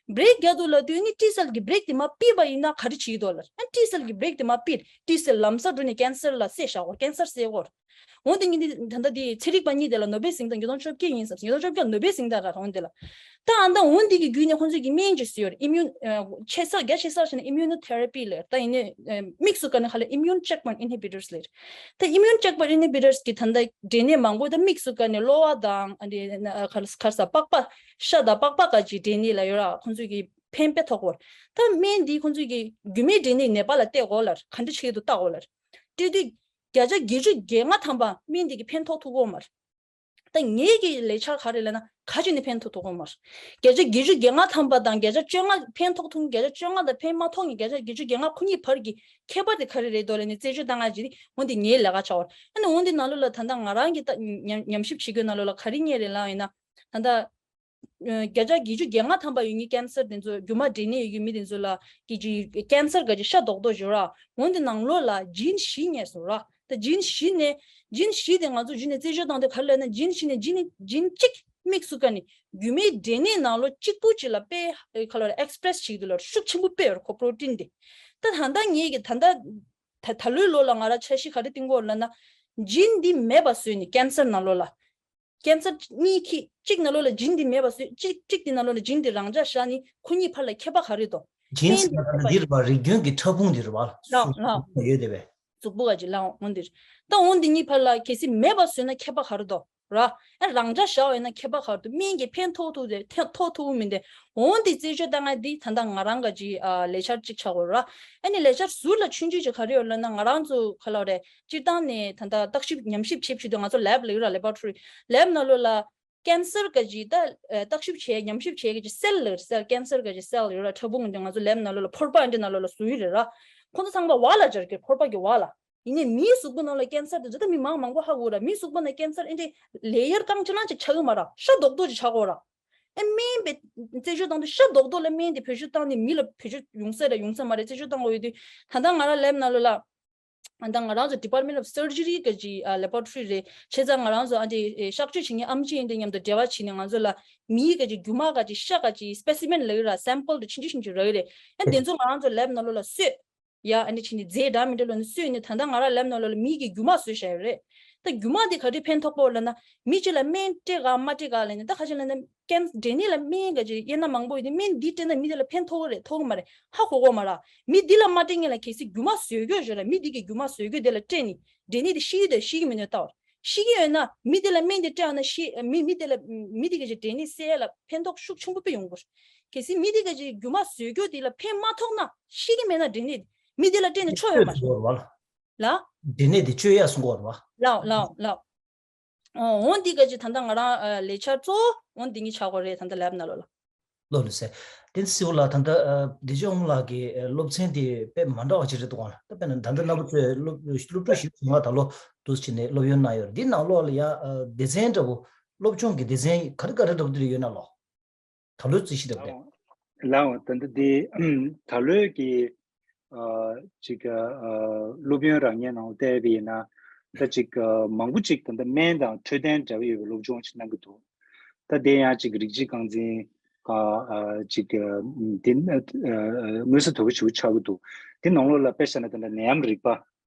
བྷི་རེག་རྒྱག་འདུག་ལབ་དུས་ནི་ཊི་སེལ་གྱི་བྷི་རེག་དེ་མར་ཕུད་པ་ཡིན་ན་ག་རེ་བྱེད་ཀྱི་འདུག་ལབ། ཨ་ཊི་སེལ་གྱི་བྷི་རེག་དེ་མར་ཕུད་ཊི་སེལ་ལམ་སང་འགྲོ་ནས་ཀེན་སར་ལ་བསད་བཞག་གོ་ཀེན་སར་བསད་གོ་འོ་དེ་ཉིན་དེ་ད་ལྟ་དེ་ཚན་རིག་པ་གཉིས་དེ་ལ་ནོ་བེལ་གཟེངས་རྟགས་ཉིས་སྟོང་བཅོ་བརྒྱད་ཡིན་ཟེར། ཉིས་སྟོང་བཅོ་བརྒྱད་ནོ་བེལ་གཟེངས་རྟགས་རག་འོ་དེ་ལ། ད་ཨ་ད་འོ་འདི་གི་བརྒྱུད་ནས་ཁོང་ཚོས་ཀྱི་སྨན་ཅིག་བཟོས་ཡོད་རེད། ཨིམ་ཡུན་ཆེ་ས་རྒྱ་ཆེ་ས་བྱས་ན་ཨིམ་ཡུ་ནོ་ཐེ་ར་པི་ལབ་རེད། ད་ཡིན་ནའི་དམིགས་སུ་བཀར་ནས་ཧ་ལས་ཨིམ་ཡུན་ཅེག་པོ་ཡིན་ཨིན་ཧི་བི་ཊར་ལབ་རེད། ད་ཨིམ་ཡུན་ཅེག་པོ་ཡིན་ཨིན་ཧི་བི་ཊར་གི་ད་ལྟ་འབྲས་ནད་མང་པོ་ད་དམིགས་སུ་བཀར་ནས་གློ་བ་དང་ཨ་འདི་ན་ག་རེ་ཟ་པགས་པ་ཤ་དང་པགས་པ་ག་ཅིག་འབྲས་ནད་ལ་ཡོད་ར་ཁོང་ཚོས་ཀྱི་ཕན་དཔེ་ཐོགས་གོ་ད་སྨན་འདི་ཁོང་ཚོས་ཀྱི་རྒྱུ་མའི་འབྲས་ནད་ནད་པ་ལ་སྟེར་གོ་ལབ་ར་ག་འདྲ་བྱེད་ཀྱི་འདུག་ལྟ་གོ་ལབ་ར་སྟེར་དུས་བརྒྱ་ཆ་བརྒྱད་ཅུ་གྱ་ལྔ་ཐམ་པ་སྨན་འདི་གི་ཕན་ཐོགས་ཐུབ་གོ་མ་རེད། ད་ངེད་ཀྱི་ལས་འཆར་ག་རེ་ལབ་ན་ག་ཅིག་ནས་ཕན་ཐོགས་ཐུབ་ཀྱི་མ་རེད། བརྒྱ་ཆ་བརྒྱད་ཅུ་གྱ་ལྔ་ཐམ་པ་དང་བརྒྱ་ཆ་བཅོ་ལྔ་ཕན་ཐོགས་ཐུབ་མཁན་བརྒྱ་ཆ་བཅོ་ལྔ་དང་ཕན་མ་ཐོགས་མཁན་བརྒྱ་ཆ་བརྒྱད་ཅུ་གྱ་ལྔ་ཁོ་གཉིས་བར་གྱི་ཁྱད་པར་དེ་ག་རེ་རེད་འདུག་ལབ་ནས་རྩད་གཅོད་བཏང་ཡ་ཅིག་འོ་འདི་ངའི་ལས་ཀ་ཆགས་པ་རེད། ཨ་ནི་འོ་འདི་ནང་ལོགས་ལ་ད་ལྟ་ང་རང་གི་ད་ཉམས་ཉམས་ཞིབ་བྱེད་དགོས་ནང་ལོགས་ལ་ག་རེ་རྙེད་རེད་ལབ་ཡིན་ན་ད་ལྟ་བརྒྱ་ཆ་བརྒྱད་ཅུ་གྱ་ལྔ་ཐམ་པ་ཡོད་མཁན་ཀེན་སར་དེ་ཚོ་རྒྱུ་མ་འབྲས་ནད་ཡོད་མཁན་མི་དེ་ཚོ་ལ་གི་ཅི་ཀེན་སར་ག་ཅིག་ཤ་རྡོག་རྡོག་ཅིག་ཡོད་ར། འོ་འདི་ནང་ལོགས་ལ་ཇིན་བཞི་རྙེད་སོང་ར། ད་ཇིན་བཞི་ནས་ཇིན་བཞི་དེ་ང་ཚོ་གཞི་ནས་རྩད་གཅོད་བཏང་དུས་ག་རེ་ལབ་ན་ཇིན་བཞི་ནས་ཇིན་ཇིན་གཅིག་དམིགས་སུ་བཀར་ནས་རྒྱུ་མའི་འབྲས་ནད་ནང་ལོགས་གཅིག་པུ་ཅིག་ལ་དཔེ་ག་ལ་ཨེག་སི་པི་རེ་སི་བྱེད་ཀྱི་འདུག་ལ་ཤུགས་ཆེན་པོ་དཔེ་ཡོད་ར་ཁོ་པོ་རོ་ཊིན་དེ། ད་ད་ལྟ་ངེད་ཀྱི་ད་ལྟ་ད་ད་ལོའི་ལོ་ལ་ང་རང་འཆར་གཞི་ག་རེ་བཏིང་གི་ཡོད་ལབ་ན་ཇིན་འདི་མེད་པ་བཟོས་ནས་ཀེན་སར་ནང་ལོགས་ལ། ཀེན་སར་གཉིས་ཁྱི་གཅིག་ནང་ལོགས་ལ་ཇིན་འདི་མེད་པ་བཟོས་གཅིག་གཅིག་འདི་ནང་ལོགས་ལ་ཇིན་འདི་རང་འཇགས་བཞག་ནི་ཁོ་གཉིས་བར་ལ་ཁྱད་པར་ག་རེ་འདུག་ཇིན་སི་ལབ་ན་འདི་རེད་པ། རིགས་རྒྱུན་གྱི་ཕྲ་ཕུང་འདི་རེད་པ། ལགས་ལགས། ཡོད་དེ་བས། གཟུགས་པོ་ག་ཅིག་ལའང་འོང་འདིར། ད་འོང་འདི་གཉིས་བར་ལ་གལ་སྲིད་མེད་པ་བཟོས་ན་ཁྱད་པར་ག་རེ་འདུག་ར། ཨ་རང་འཇགས་བཞག་པ་ཡིན་ན་ཁྱད་པར་ག་རེ་འདུག་སྨན་གྱི་ཕན་ཐོགས་ཐུབ་དེ་ཐོགས་ཐུབ་མིན་དེ་འོང་འདི་རྩད་གཅོད་བཏང་ཡ་འདི་ད་ལྟ་ང་རང་ག་ཅིག་ལས་འཆར་གཅིག་ཆགས་ཡོད་ར། ཨ་ནི་ལས་འཆར་ཟུར་ལ་ཆུང་ཆུང་ཅིག་ག་རེ་ཡོད་ལབ་ན་ང་རང་ཚོ་ག་ལ་རེད། སྤྱིར་བཏང་ནས་ད་ལྟ་བརྟག་ཞིབ་ཉམས་ཞིབ་བྱེད་བྱེད་དུས་ང་ཚོ་ལེབ་ལ་ཡོད་ར་ལེ་བོ་ར་ཊོ་རི། ལེབ་ནང་ལོགས་ལ་ཀེན་སར་ག་ཅིག་ད་བརྟག་ཞིབ་བྱེད་ཉམས་ཞིབ་བྱེད་ག་ཅིག་སེལ་ལ་སེལ་ཀེན་སར་ག་ཅིག་སེལ་ཡོད་ར་ཕྲ་ཕུང་འདི་ང་ཚོ་ལེབ་ནང་ལོགས་ལ་ཕོར་པ་འདི་ནང་ལོགས་ལ་བཟོ་ཡི་རེད་ར། ཁོང་ཚོ་ཚང་མ་བ་ལ་སྦྱར་གི་ཕོར་པ་གི་བ་ལ། ཡིན་ནའི་མིའི་གཟུགས་པོ་ནང་ལ་ཀེན་སར་དེ་ད་ལྟ་མི་མང་མང་པོ་ཧ་གོ་ར། མིའི་གཟུགས་པོ་ནང་ཀེན་སར་ཨེ་འདྲའི་ལེ་ཡར་རྐང་ཅི་ལང་ཅིག་ཆགས་གི་མ་ར། ཤ་རྡོག་རྡོག་ཅིག་ཆགས་གོ་ར། ཨེ་སྨན་པས་རྩད་གཅོད་བཏང་དུས་ཤ་རྡོག་རྡོག་ལ་སྨན་དེ་བེད་སྤྱོད་བཏང་ནས་མི་ལ་བེད་སྤྱོད་ཡོང་ས་རེད་ཡོང་ས་མ་རེད་རྩད་གཅོད་བཏང་དགོས་ཡོད་དུས་ད་ལྟ་ང་རང་ལེབ་ནང་ལོགས་ལ། ད་ང་རང་ཚོ་Department of Surgery ག་ཅིག་ལེ་བོ་ར་ཊོ་རི་རེད། བྱས་ཙང་ང་རང་ཚོ་ཨ་འདྲའི་གཤག་བཅོས་བྱེད་མཁན་ཨེམ་ཆི་ཡིན་དེ་མཉམ་དུ་འབྲེལ་བ་བྱས་ནས་ང་ཚོ་ལ་མིའི་ག་ཅིག་རྒྱུ་མ་ག་ཅིག་ཤ་ག་ཅིག་སྤེ་སི་མེན་ལབ་ཀྱི་ར་སེམ་པལ་དེ་ཆུང་ཆུང་ཆུང་ཆུང་རག་གི་རེད། ཨ་དེ་ཚོ་ང་རང་ཚོ་ལེབ་ནང་ལོགས་ལ་གསོས། ཡ་ཨ་ནི་ཕྱིན་ནི་རྫས་འདྲ་མི་འདྲ་ལོ་ནི་སུས་ནི་ད་ལྟ་ང་རང་ལེབ་ནང་ལོགས་ལ་མིའི་གི་རྒྱུ་མ་བཟོས་བཞག་ཡོད་རེད། ད་རྒྱུ་མ་དེ་ག་རེ་ཕན་ཐོགས་པོ་ལབ་ན་མི་གཅིག་ལ་སྨན་སྤྲད་ག་མ་སྤྲད་ག་ལབ་ནི་ད་ག་ཅིག་ལབ་ན་ཀན་འབྲས་ནད་ལ་སྨན་ག་ཅིག་དབྱེ་ན་མང་པོ་ཡོད་དེ་སྨན་འདི་སྤྲད་ན་མི་དེ་ལ་ཕན་ཐོགས་གི་རེད་ཐོགས་གི་མ་རེད་ཧ་གོ་གོ་མ་ར། མི་འདི་ལ་མ་སྤྲད་ངེས་ལ་གལ་སྲིད་རྒྱུ་མ་བཟོས་གོ་ཞོར་ལ་མི་འདི་གི་རྒྱུ་མ་བཟོས་གོ་དེ་ལ་སྤྲད་ནི་འབྲས་ནད་དེ་ཤི་གི་འདུག་ཤི་གི་མི་འདུག་ལྟ་བར་ཤི་གི་ཡོད་ན་མི་དེ་ལ་སྨན་དེ་སྤྲད་ན་ཤི་མི་མི་དེ་ལ་མི་དེ་ག་ཅིག་འབྲས་ནད་སེལ་ལ་ཕན་ཐོགས་ཤུགས་ཆེན་པོ་དཔེ་ཡོང་གི་རེད། གལ་སྲིད་མི་དེ་ག་ཅིག་རྒྱུ་མ་བཟོས་གོ་དེ་ལ་ཕན་མ་ཐོགས་ན་ཤི་གི་མེད་ན་འབྲས་ནད་མི་དེ་ལ་སྤྲད་ནས་ཆོག་ཡོད་མ་རེད། ལ། འབྲས་ནད་དེ་བཅོས་ཡ་གསུང་གོ་ར་བ། ལའོ་ལའོ་ལའོ། འོ་འདི་ག་ཅིག་ད་ལྟ་ང་རང་ལས་འཆར་གཙོ་བོ་འོ་འདི་གཉིས་ཆགས་གོ་རེད་ད་ལྟ་ལེབ་ནང་ལོགས་ལ། ལོ་ལོ་ཟེར། དེ་སིའུ་ལ་ད་ལྟ་བདེ་སྐྱོང་ལགས་ཀྱི་སློབ་ཚན་དེ་དཔེ་མ་འདྲ་བ་ཅིག་རེད་འདུག་ག་ད་དཔེར་ན་ད་ལྟ་རྣམ་པ་ཚོས་སློབ་སློབ་ཕྲུག་ཞིག་ང་ད་ལོ་འདུག་ཕྱིན་ནས་སློབ་ཡོན་གནང་ཡོད་རེད། འདི་ནང་ལོགས་ལ་ཡ་སྡེ་ཚན་འདྲ་བོ་སློབ་སྦྱོང་གི་སྡེ་ཚན་ག་རེ་ག་རེ་འདྲ་བོ་འདི་ཡོད་ན་ལོ། ད་ལོའི་རྩིས་གཞི་འདྲ་བོ་དེ། ལའོ་ད་ལྟ་འདི་ད་ལོའི་གི་ ཨ་ཅིག་ཨ་སློབ་ཡོན་རག་མཁན་ནང་བལྟས་པ་ཡིན་ན་ད་ཅིག་ཨ་མང་པོ་ཅིག་ད་ལྟ་སྨན་དང་འཕྲོད་བསྟེན་འབྲེལ་བ་ཡོད་པའི་སློབ་སྦྱོང་ཞིག་གནང་གི་འདུག་ད་དེ་ཡང་ཅིག་རིགས་གཅིག་རྐང་འཛིན་ག་ཨ་ཅིག་ཨ་དེ་ཨ་ཨ་མངོན་གསལ་དོད་པོ་ཞིག་ཆགས་ཀྱི་འདུག་དེ་ནང་ལོགས་ལ་དཔེ་བཞག་ན་ད་ལྟ་ནད་ཡམས་རིག་པ་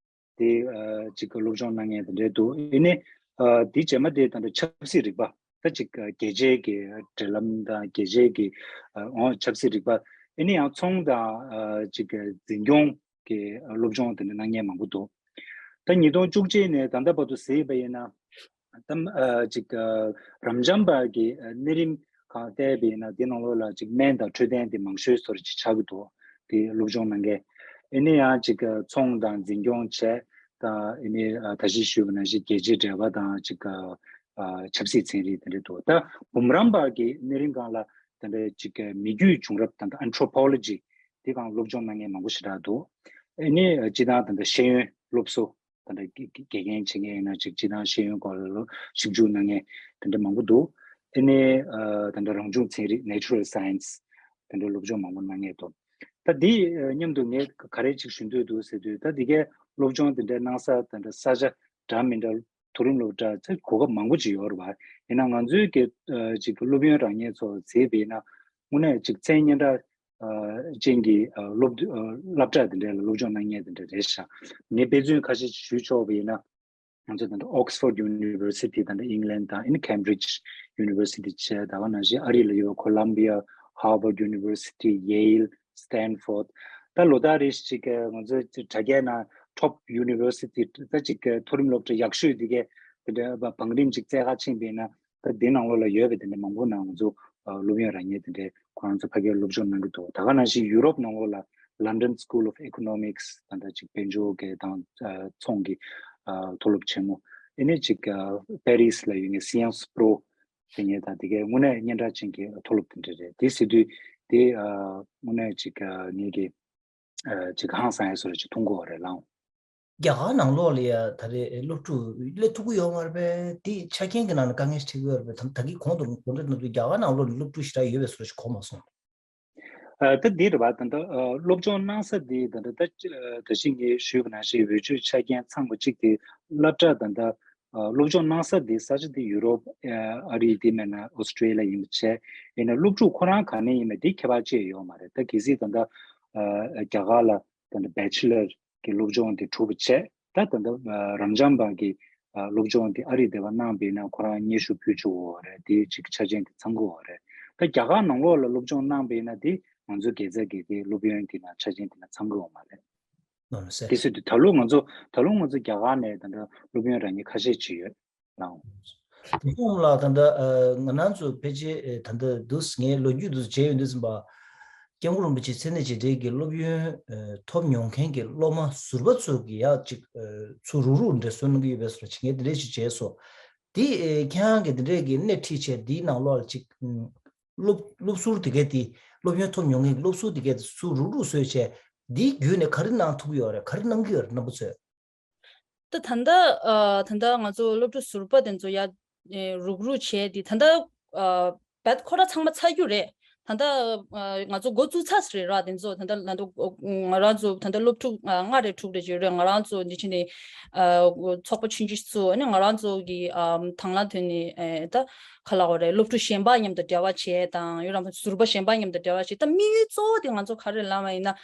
དེ་ཨ་ཅིག་སློབ་སྦྱོང་གནང་མཁན་དེ་འདྲས་འདུག་ཨ་ནི་ཨ་དེ་རྗེས་མ་དེ་ད་ལྟ་ཆབ་སྲིད་རིག་པ་ད་ཅིག་ཨ་རྒྱལ་སྤྱིའི་གི་འབྲེལ་ལམ་དང་རྒྱལ་སྤྱིའི་གི་ཨ་འོ་ཆབ་སྲིད་རིག་པ་ཨ་ནི་ཡང་ཚོང་དང་ཨ་ཅིག་འཛིན་སྐྱོང་གི་སློབ་སྦྱོང་དེ་འདྲ་གནང་མཁན་མང་པོ་འདུག་ད་ཉིས་སྟོང་བཅུ་གཅིག་ནས་ད་ལྟ་བར་དུ་གཟིགས་པ་ཡིན་ན། ད་ཨ་ཅིག་ཨ་རབ་འབྱམས་པ་གི་ཨ་གནས་རིམ་གང་བལྟས་པ་ཡིན་ན་དེ་ནང་ལོགས་ལ་ཅིག་སྨན་དང་འཕྲོད་བསྟེན་དེ་མང་ཤོས་སོར་ཅིག་ཆགས་ཀྱི་འདུག་དེ་སློབ་སྦྱོང་གནང་མཁན། ཨ་ནི་ཡང་ཅིག་ཨ་ཚོང་དང་འཛིན་སྐྱོང་བྱས་དང་ཨ་ནི་ཨ་ད་གཞི་ཞུས་པ་ནང་བཞིན་རྒྱལ་སྤྱིའི་འབྲེལ་བ་དང་ཅིག་ཨ་ཨ་ཆབ་སྲིད་ཚན་རིག་དེ་འདྲ་འདུག་ད་འབུམ་རམས་པ་གི་གནས་རིམ་སྒང་ལ་དེ་འདྲ་ཅིག་ཨ་མི་རྒྱུད་བྱུང་རབས་དང་ད་Anthropology་དེ་སྒང་སློབ་སྦྱོང་གནང་མཁན་མང་པོ་ཞེ་དྲག་འདུག་ཨ་ནི་ཨ་སྤྱིར་བཏང་དེ་འདྲ་ཤེས་ཡོན་སློབ་གསོ། ད་ལྟ་དགེ་དགེ་རྒན་བྱེད་མཁན་ཡིན་ན་ཅིག་སྤྱིར་བཏང་ཤེས་ཡོན་སྐོར་ལ་ཞིབ་འཇུག་གནང་མཁན་དེ་འདྲ་མང་པོ་འདུག་ཨ་ནི་ཨ་ད་ལྟ་རང་བྱུང་ཚན་རིག Natural Science་དེ་འདྲ་སློབ་སྦྱོང་མང་པོ་གནང་མཁན་འདུག་ད་འདི་ཨ་མཉམ་དུ་ངས་ག་རེ་ཅིག་ཞུ་འདོད་འདུག་ཟེར་དུས་ད་འདི་གའི་སློབ་སྦྱོང་དེ་འདྲའི་གནང་ས་དེ་འདྲ་ས་ཆ་འདྲ་མི་འདྲ་མཐོ་རིམ་སློབ་གྲྭ་ཚོ་གོ་སྐབས་མང་པོ་ཅིག་ཡོད་རེད་བ། ཡིན་ན་ང་ཚོའི་གི་ཨ་ཅིག་སློབ་ཡོན་རག་མཁན་ཚོ་གཟིགས་པ་ཡིན་ན་དངོས་གནས་ཅིག་མཚན་སྙན་གྲགས་ཨ་ཅན་གྱི་ཨ་སློབ་ཨ་སློབ་གྲྭ་དེ་འདྲ་ལ་སློབ་སྦྱོང་གནང་མཁན་དེ་འདྲ་རེད་ཤག་ངས་དཔེ་མཚོན་ཁ་ཤས་ཅིག་ཞུས་ཆོག་པ་ཡིན་ན། ང་ཚོ་ད་ལྟ་Oxford University་ད་ལྟ་England་དང་ཨ་ནི་Cambridge University་བྱས། ད་ག་ནང་བཞིན་ཨ་རི་ལ་ཡོད་པ་Columbia, Harvard University, Yale, Stanford། ད་ལོ་ལྟར་རེ་བཞིན་ཅིག་ང་ཚོ་དྲ་རྒྱའི་ནང་top university་ད་ཅིག་མཐོ་རིམ་སློབ་གྲྭ་ཡག་ཤོས་དེ་གའི་དེ་འདྲ་བང་རིམ་ཅིག་བཙལ་ག་ཕྱིན་པ་ཡིན་ན། ད་དེ་ནང་ལོགས་ལ་ཡོད་པའི་དེ་འདྲ་མང་པོ་ནང་ང་ཚོ་ཨ་སློབ་ཡོན་རག་མཁན་དེ་འདྲའི་ཁོ་རང་ཚོ་ཕ་གིར་སློབ་སྦྱོང་གནང་གི་འདུག་ད་ག་ནང་བཞིན་ཡུ་རོབ་ནང་ལོགས་ལ་London School of Economics་ད་ལྟ་ཅིག་དཔལ་འབྱོར་གྱི་དང་ཨ་ཚོང་གི་ཨ་མཐོ་སློབ་ཆེན་མོ། ཨ་ནི་ཅིག་ཨ་Paris་ལ་ཡོད་མཁན་Sciences Po་དེ་ངས་ད་དེ་གའི་དངོས་གནས་སྙན་གྲགས་ཅན་གྱི་མཐོ་སློབ་དེ་འདྲ་རེད། དེ་ཟེར་དུས་དེ་ཨ་དངོས་གནས་ཅིག་ཨ་ངེད་ཀྱི་ཨ་ཅིག་ཧང་སང་ཡ་བཟོ་འདྲ་ཅིག་མཐོང་གི་ཡོད་རེད་ལགས། རྒྱ་གར་ནང་ལོགས་ལ་ཡ་ད་རེས་སློབ་ཕྲུག་སླེབས་ཐུབ་ཀྱི་ཡོད་མ་རེད་པས། དེ་ཆ་རྐྱེན་གྱི་ནང་ནས་དཀའ་ངལ་འཕྲད་ཀྱི་ཡོད་རེད་པས། ད་ད་གིན་གོང་དུ་གོང་དུ་གནང་དུས་རྒྱ་གར་ནང་ལོགས་ནས་སློབ་ཕྲུག་ཞེ་དྲག་ཡོད་པའི་བཟོ་འདྲ་ཞིག་གོ་མ་སོང་། ཨ་ད་འདི་རེད་བ། ད་ལྟ་ཨ་སློབ་སྦྱོང་གནང་ས་འདི་ད་ལྟ་ད་ད་ད་གིན་ངས་ཞུས་པ་ནང་བཞིན་འོས་ཆོས་ཆ་རྐྱེན་ཚང་བ་གཅིག་དེ་སློབ་གྲྭ་ད་ལྟ་ཨ་སློབ་སྦྱོང་གནང་ས་འདི་ས་ཆ་འདི་ཡུ་རོབ་ཨ་ཨ་རི་དེ་མིན་ན་ཨོ་སི་ཀྲེ་ལི་ཡ་ཡིན་པ་བྱས། ཡིན་ན་སློབ་ཕྲུག་ཁོ་རང་ག་ནས་ཡིན་མིན་འདི་ཁྱད་པར་ཅི་ཡང་ཡོད་མ་རེད། ད་གལ་སྲིད་ད་ལྟ་ཨ་རྒྱ་གར་ལ་ད་ལྟ་བེ་ཆི་ལར་གྱི་སློབ་སྦྱོང་དེ་གྲུབ་པ་བྱས། ད་ད་ལྟ་ཨ་རབ་འབྱམས་པ་གི་ཨ་སློབ་སྦྱོང་དེ་ཨ་རི་སྡེ་བ་གནང་པ་ཡིན་ན་ཁོ་རང་སྙན་ཞུ་ཕུལ་ཆོག་གི་ཡོད་རེད། དེ་ཅིག་ཆ་རྐྱེན་དེ་ཚང་གི་ཡོད་རེད། ད་རྒྱ་གར་ནང་ལོགས་ལ་སློབ་སྦྱོང་གནང་པ་ཡིན་ན་དེ་ང་ཚོའི་དགེ་རྩ་གི་དེ་སློབ་ཡོན་དེ་ན་ཆ་རྐྱེན་དེ་ན་ཚང་གི་ཡོད་མ་རེད། ལགས་སོ། དེ་སྲིད་དུ་ད་ལོ་ང་ཚོ་ད་ལོ་ང་ཚོ་རྒྱ་གར་ནས་ད་ལྟ་སློབ་ཡོན་རག་མཁན་ཁ་ཤས་ཅིག་ཡོད། ལགས། དེ་གསུམ་ལ་ད་ལྟ་ཨ་ང་རང་ཚོ་ཕལ་ཆེར་ཨེ་ད་ལྟ་འདུག་ངའི་ལོ་རྒྱུས་འདུག་བྱས་ཡོང་དུས་ཙམ་པ། སྐྱབས་མགོན་རིན་པོ་ཆེ་མཚན་གནས་བྱེད་འབྲེལ་གྱི་སློབ་ཡོན་ཨེ་ཐོབ་མྱོང་མཁན་གྱི་སློབ་མ་ཟུར་པ་ཚོ་གི་ཡག་ཅིག་ཨེ་ཚུར་རུག་རུག་འདྲ་བཟོ་གནང་གི་ཡོད་པའི་བཟོ་འདྲ་ཅིག་ངས་དེ་འདྲས་ཅིག་བྱས་སོང་། དེ་ཨེ་ཁྱེད་རང་གིས་དེ་འདྲས་ཀྱི་སྣེ་ཁྲིད་བྱས་དེའི་ནང་ལོགས་ལ་ཅིག་ཨུམ་སློབ་སློབ་ཟུར་དེ་གས་དེ་སློབ་ཡོན་ཐོབ་མྱོང་མཁན་གྱི་སློབ་ཟུར་དེ་གས་དེ་ཚུར་རུག་རུག་བཟོས་བྱས་དེའི་བརྒྱུད་ནས་ག་རེ་གནང་ཐུབ་ཀྱི་ཡོད་རེད། ག་རེ་གནང་གི་ཡོད་རེད་རྣམ་པ་ཚོས། ད་ད་ལྟ་ཨ་ད་ལྟ་ང་ཚོ་སློབ་ཕྲུག་ཟུར་པ་དེ་ཚོ་ཡ་ཨེ་རུག་རུག་བྱས་ཏེ་ད་ལྟ་ཨ་བད་ཁོ་ར་ཚང་མ་ཚར་རྒྱུ་རེད། ད་ལྟ་ཨ་ང་ཚོ་འགོ་བཙུགས་ཚར་རེད་ར། དེ་ཚོ་ད་ལྟ་ང་ཚོ་ང་རང་ཚོ་ད་ལྟ་སློབ་ཕྲུག་ཨ་ལྔ་རེ་དྲུག་རེ་ཅིག་རེད། ང་རང་ཚོ་འདི་ཕྱི་ནས་ཨ་ཚོགས་པ་ཆུང་ཆུང་ཚོ་ཨ་ནི་ང་རང་ཚོ་གི་ཨ་དང་བླངས་ཐོག་ནས་ཨེ་ད་ག་ལབ་དགོས་རེད། སློབ་ཕྲུག་གཞན་པ་མཉམ་དུ་འབྲེལ་བ་བྱས་དང་ཡོད་རང་ཟུར་པ་གཞན་པ་མཉམ་དུ་འབྲེལ་བ་བྱས། ད་དམིགས་ཡུལ་གཙོ་བོ་དེ་ང་ཚོ་ག་རེ་ལབ་པ་ཡིན་ན།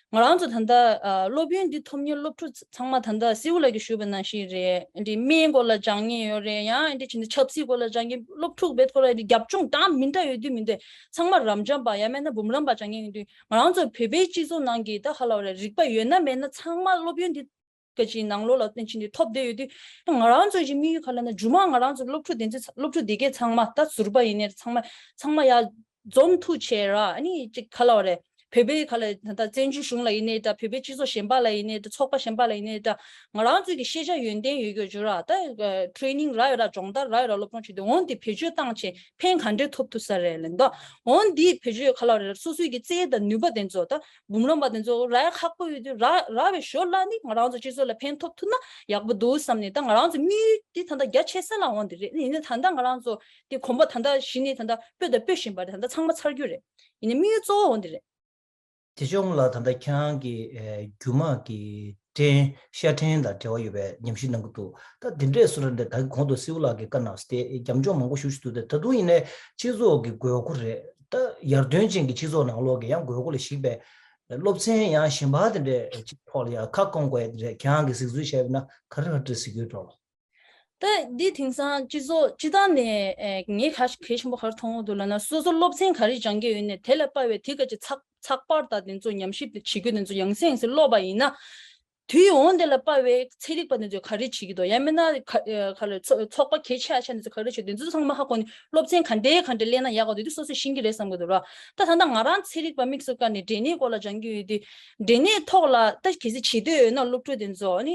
ང་རང་ཚོ་ད་ལྟ་ཨ་སློབ་ཡོན་འདི་ཐོབ་མཁན་སློབ་ཕྲུག་ཚང་མ་ད་ལྟ་སེའུ་ལགས་ཀྱིས་ཞུས་པ་ནང་བཞིན་རེད། འདི་སྨན་སྐོར་ལ་སྦྱང་མཁན་ཡོད་རེད། ཡང་འདི་བྱས་ན་ཆབ་སྲིད་སྐོར་ལ་སྦྱང་མཁན་སློབ་ཕྲུག་བེད་ཁོ་ར་འདི་རྒྱབ་ལྗོངས་འདྲ་མི་འདྲ་ཡོད་དུས་མི་འདུག་ཚང་མ་རབ་འབྱམས་པ་ཡང་མིན་ན་འབུམ་རམས་པ་སྦྱང་མཁན་ཡིན་དུས་ང་རང་ཚོ་བོད་པའི་སྤྱི་ཚོགས་ནང་གི་ད་ག་ལབ་དགོས་རེད། རིག་པ་ཡོད་ན་མེད་ན་ཚང་མ་སློབ་ཡོན་འདི་ག་ཅིག་ནང་ལོགས་ལ་བསྟན་ཕྱིན་འདི་ཐོབ་བསྡད་ཡོད་དུས་ང་རང་ཚོ་ཞིག་དམིགས་ཡུལ་ག་ལབ་ན་མཇུག་མ་ང་རང་ཚོ་སློབ་ཕྲུག་དེ་ཚོ་སློབ་ཕྲུག་དེ་གས་ཚང་མ་ད་ཟུར་པ་ཡིན་ནའི་ཚང་མ་ཚང་མ་ཡར་འཛོམས་ཐུབ་བྱས་ར། ཨ་ནི་ཅིག་ག་ལབ་དགོས་རེད། བོད་པའི་ག་ལ་ད་ལྟ་བཙན་བྱོལ་གཞུང་ལ་ཡིན་ནའི་འདྲ། བོད་པའི་སྤྱི་ཚོགས་གཞན་པ་ལ་ཡིན་ནའི་འདྲ། ཚོགས་པ་གཞན་པ་ལ་ཡིན་ནའི་འདྲ། ང་རང་ཚོའི་གི་ཤེས་བྱ་ཡོན་ཏན་ཡོད་རྒྱུ་བྱུང་ར། ད་ཨ་ཊེ་རེ་ནིང་རག་ཡོད་ར། སྦྱོང་བརྡར་རག་ཡོད་ར། སློབ་སྦྱོང་བྱེད་དུས་འོན་ཏེ་བེད་སྤྱོད་བཏང་བྱས་ཕན་ག་འདྲས་ཐོབ་ཐུབ་ས་རེད་ལབ་འདུག་འོན་ཏེ་བེད་སྤྱོད་ག་ལབ་དགོས་རེད། སོ་སོའི་གི་རྩལ་དང་ནུས་པ་དེ་ཚོ་ད་འབུམ་རམས་པ་དེ་ཚོ་རག་ཡ་ཁག་པོ་ཡོད་དུས་རག་རག་པའི་ཞོར་ལ་ནི་ང་རང་ཚོ་སྤྱི་ཚོགས་ལ་ཕན་ཐོགས་ཐུབ་ན་ཡག་པོ་འདུག་བསམ་ནས། ད་ང་རང་ཚོ་དམིགས་ཡུལ་དེ་ད་ལྟ་རྒྱ་ཆེ་ས་ལ་འོང་དེ་རེད། ཡིན་ནའི་ད་ལྟ་ང་རང་ཚོ་དེ་གོམ་པ་ད་ལྟ་གཞི་ནས་ད་ལྟ་སྤོས་དང་སྤོ་བཞིན་པ་རེད། ད་ལྟ་ཚང་མ་ཚར་རྒྱུ་རེད། ཡིན་ནའི་དམིགས་ཡུལ་གཙོ་བོ་འོང་དེ་རེད། དེ་བྱུང་ལ་ད་ལྟ་ཁྱེད་རང་གི་ཨེ་རྒྱུ་མ་གི་ཕྲན་ཤ་ཕྲན་དང་འབྲེལ་བ་ཡོད་པའི་ཉམས་ཞིབ་གནང་གི་འདུག་ད་འདི་འདྲས་སུ་ར་འདྲ་ད་གི་གོང་དུ་སེའུ་ལགས་ཀྱིས་བཀའ་གནང་སྟེ་རྒྱབ་ལྗོངས་མང་པོ་ཞུ་ཞུ་འདུག་ད་ད་དུང་ཡིན་ནའི་སྤྱི་ཚོགས་ཀྱི་དགོས་མཁོ་རེད། ད་ཡར་ཐོན་ཅན་གྱི་སྤྱི་ཚོགས་ནང་ལོགས་ཀྱི་ཡང་དགོས་མཁོ་ལ་གཞིགས་པའི་སློབ་ཚན་ཡང་གཞན་པ་དེ་འདྲས་ཅིག་ཐོག་ལ་ཡང་ཁ་སྐོང་དགོས་ཡ་དེ་འདྲས་ཁྱེད་རང་གིས་གཟིགས་ཚུལ་བྱས་པ་ན་ག་རེ་ག་རེ་གཟིགས་ཡོད་འགྲོ་ལ། ད་འདི་དེང་སང་སྤྱི་ཚོགས་སྤྱི་བཏང་ནས་ཨེ་ངས་ག་གལ་ཆེན་པོ་ག་རེ་མཐོང་གི་འདུག་ལབ་ན། སོ་སོ་སློབ་ཚན་ག་རེ་སྦྱང་གི་ཡོད་ནས་དེ་ལ་དཔག་པའི་དེ་ག་ཅིག་ཚགས་ཚགས་པར་དང་དེ་ཚོ་ཉམས་ཞིབ་བྱེད་རྒྱུ་དེ་ཚོ་ཡང་སེ་ཡང་སེ་ཀློག་པ་ཡིན་ན། དུས་འོང་དེ་ལ་དཔག་པའི་ཚན་རིག་པ་དེ་ཚོས་ག་རེ་བྱེད་ཀྱི་འདུག་ཡང་མིན་ན་ག་ཨེ་ག་ལ་ཚོ་ཚོགས་པ་གལ་ཆེ་ཆེ་དེ་ཚོ་ག་རེ་བྱེད། དེ་ཚོ་ཚང་མ་ཧ་གོ་ནས་སློབ་ཚན་ག་འདྲའི་ག་འདྲ་ལེན་ན་ཡག་ག་འདུག་དེ་སོ་སོས་ཤེས་ཀྱི་རེད་བསམ་གྱི་འདུག་ར། ད་ད་ལྟ་ང་རང་ཚན་རིག་པ་དམིགས་སུ་བཀར་ནས་འབྲས་ནད་སྐོར་ལ་སྦྱང་གི་ཡོད་དུས། འབྲས་ནད་ཐོག་ལ་ད་གལ་སྲིད་བྱེད་འདོད་ཡོད་ན་སློབ་ཕྲུག་དེ་ཚོ་ནི།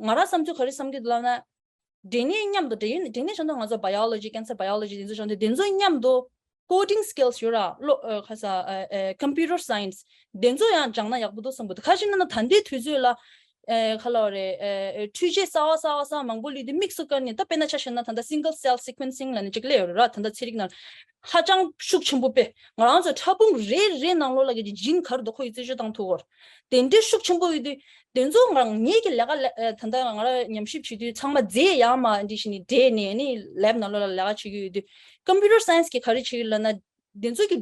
ང་རང་བསམ་ཚུལ་ག་རེ་བསམ་གྱི་འདུག་ལབ་ན། འབྲས་ནད་མཉམ་དུ་འབྲས་ཡོད་འབྲས་ནད་བྱས་ན་ང་ཚོ་biology, cancer biology དེ་ཚོ་སྦྱང་དུས་དེ་ཚོ་མཉམ་དུ་coding skills ཡོད་ར། ལོ་ཨ་ཁ་ས་ཨ་ཨ་computer science དེ་ཚོ་ཡང་སྦྱང་ན་ཡག་པོ་འདུག་བསམ་གྱི་འདུག་ག་ཅི་ན་ན་ད་ལྟའི་དུས་ཚོད་ལ་ཨ་ག་ལབ་རེད། ཨ་ཨ་འཕྲུལ་ཆས་གསར་བ་གསར་བ་གསར་བ་མང་པོ་སླེབས་དུས་དམིགས་སུ་བཀར་ནས། ད་དཔེར་ན་ཆ་བཞག་ན་ད་ལྟ་single cell sequencing ལབ་ནས་ཅིག་སླེབས་ཡོད་ར། ད་ལྟ་ཚན་རིག་ནང་ཧ་ཅང་ཤུགས་ཆེན་པོ་དཔེ་ང་རང་ཚོ་ཕྲ་ཕུང་རེ་རེ་ནང་ལོགས་ལ་གི་gene ག་རེ་འདུག་ཁོ་ཡི་རྩད་གཅོད་བཏང་ཐུབ་ཀྱི་ཡོད་རེད། དེ་འདྲའི་ཤུགས་ཆེན་པོ་ཡོད་དུས། དེ་ཚོ་ང་ངེད་ཀྱི་ལས་ཀ་ལ་ཨ་ད་ལྟ་ང་རང་ཉམས་ཞིབ་བྱེད་དུས་ཚང་མ་རྫས་ཡར་མར་འདི་བྱས་ནས་འདྲེས་ནས་ནི་lab ནང་ལོགས་ལ་ལས་ཀ་བྱེད་ཀྱི་ཡོད་དུས། computer science གིས་ག་རེ་བྱེད་ཀྱི་ལབ་ན། དེ་ཚོ་གི་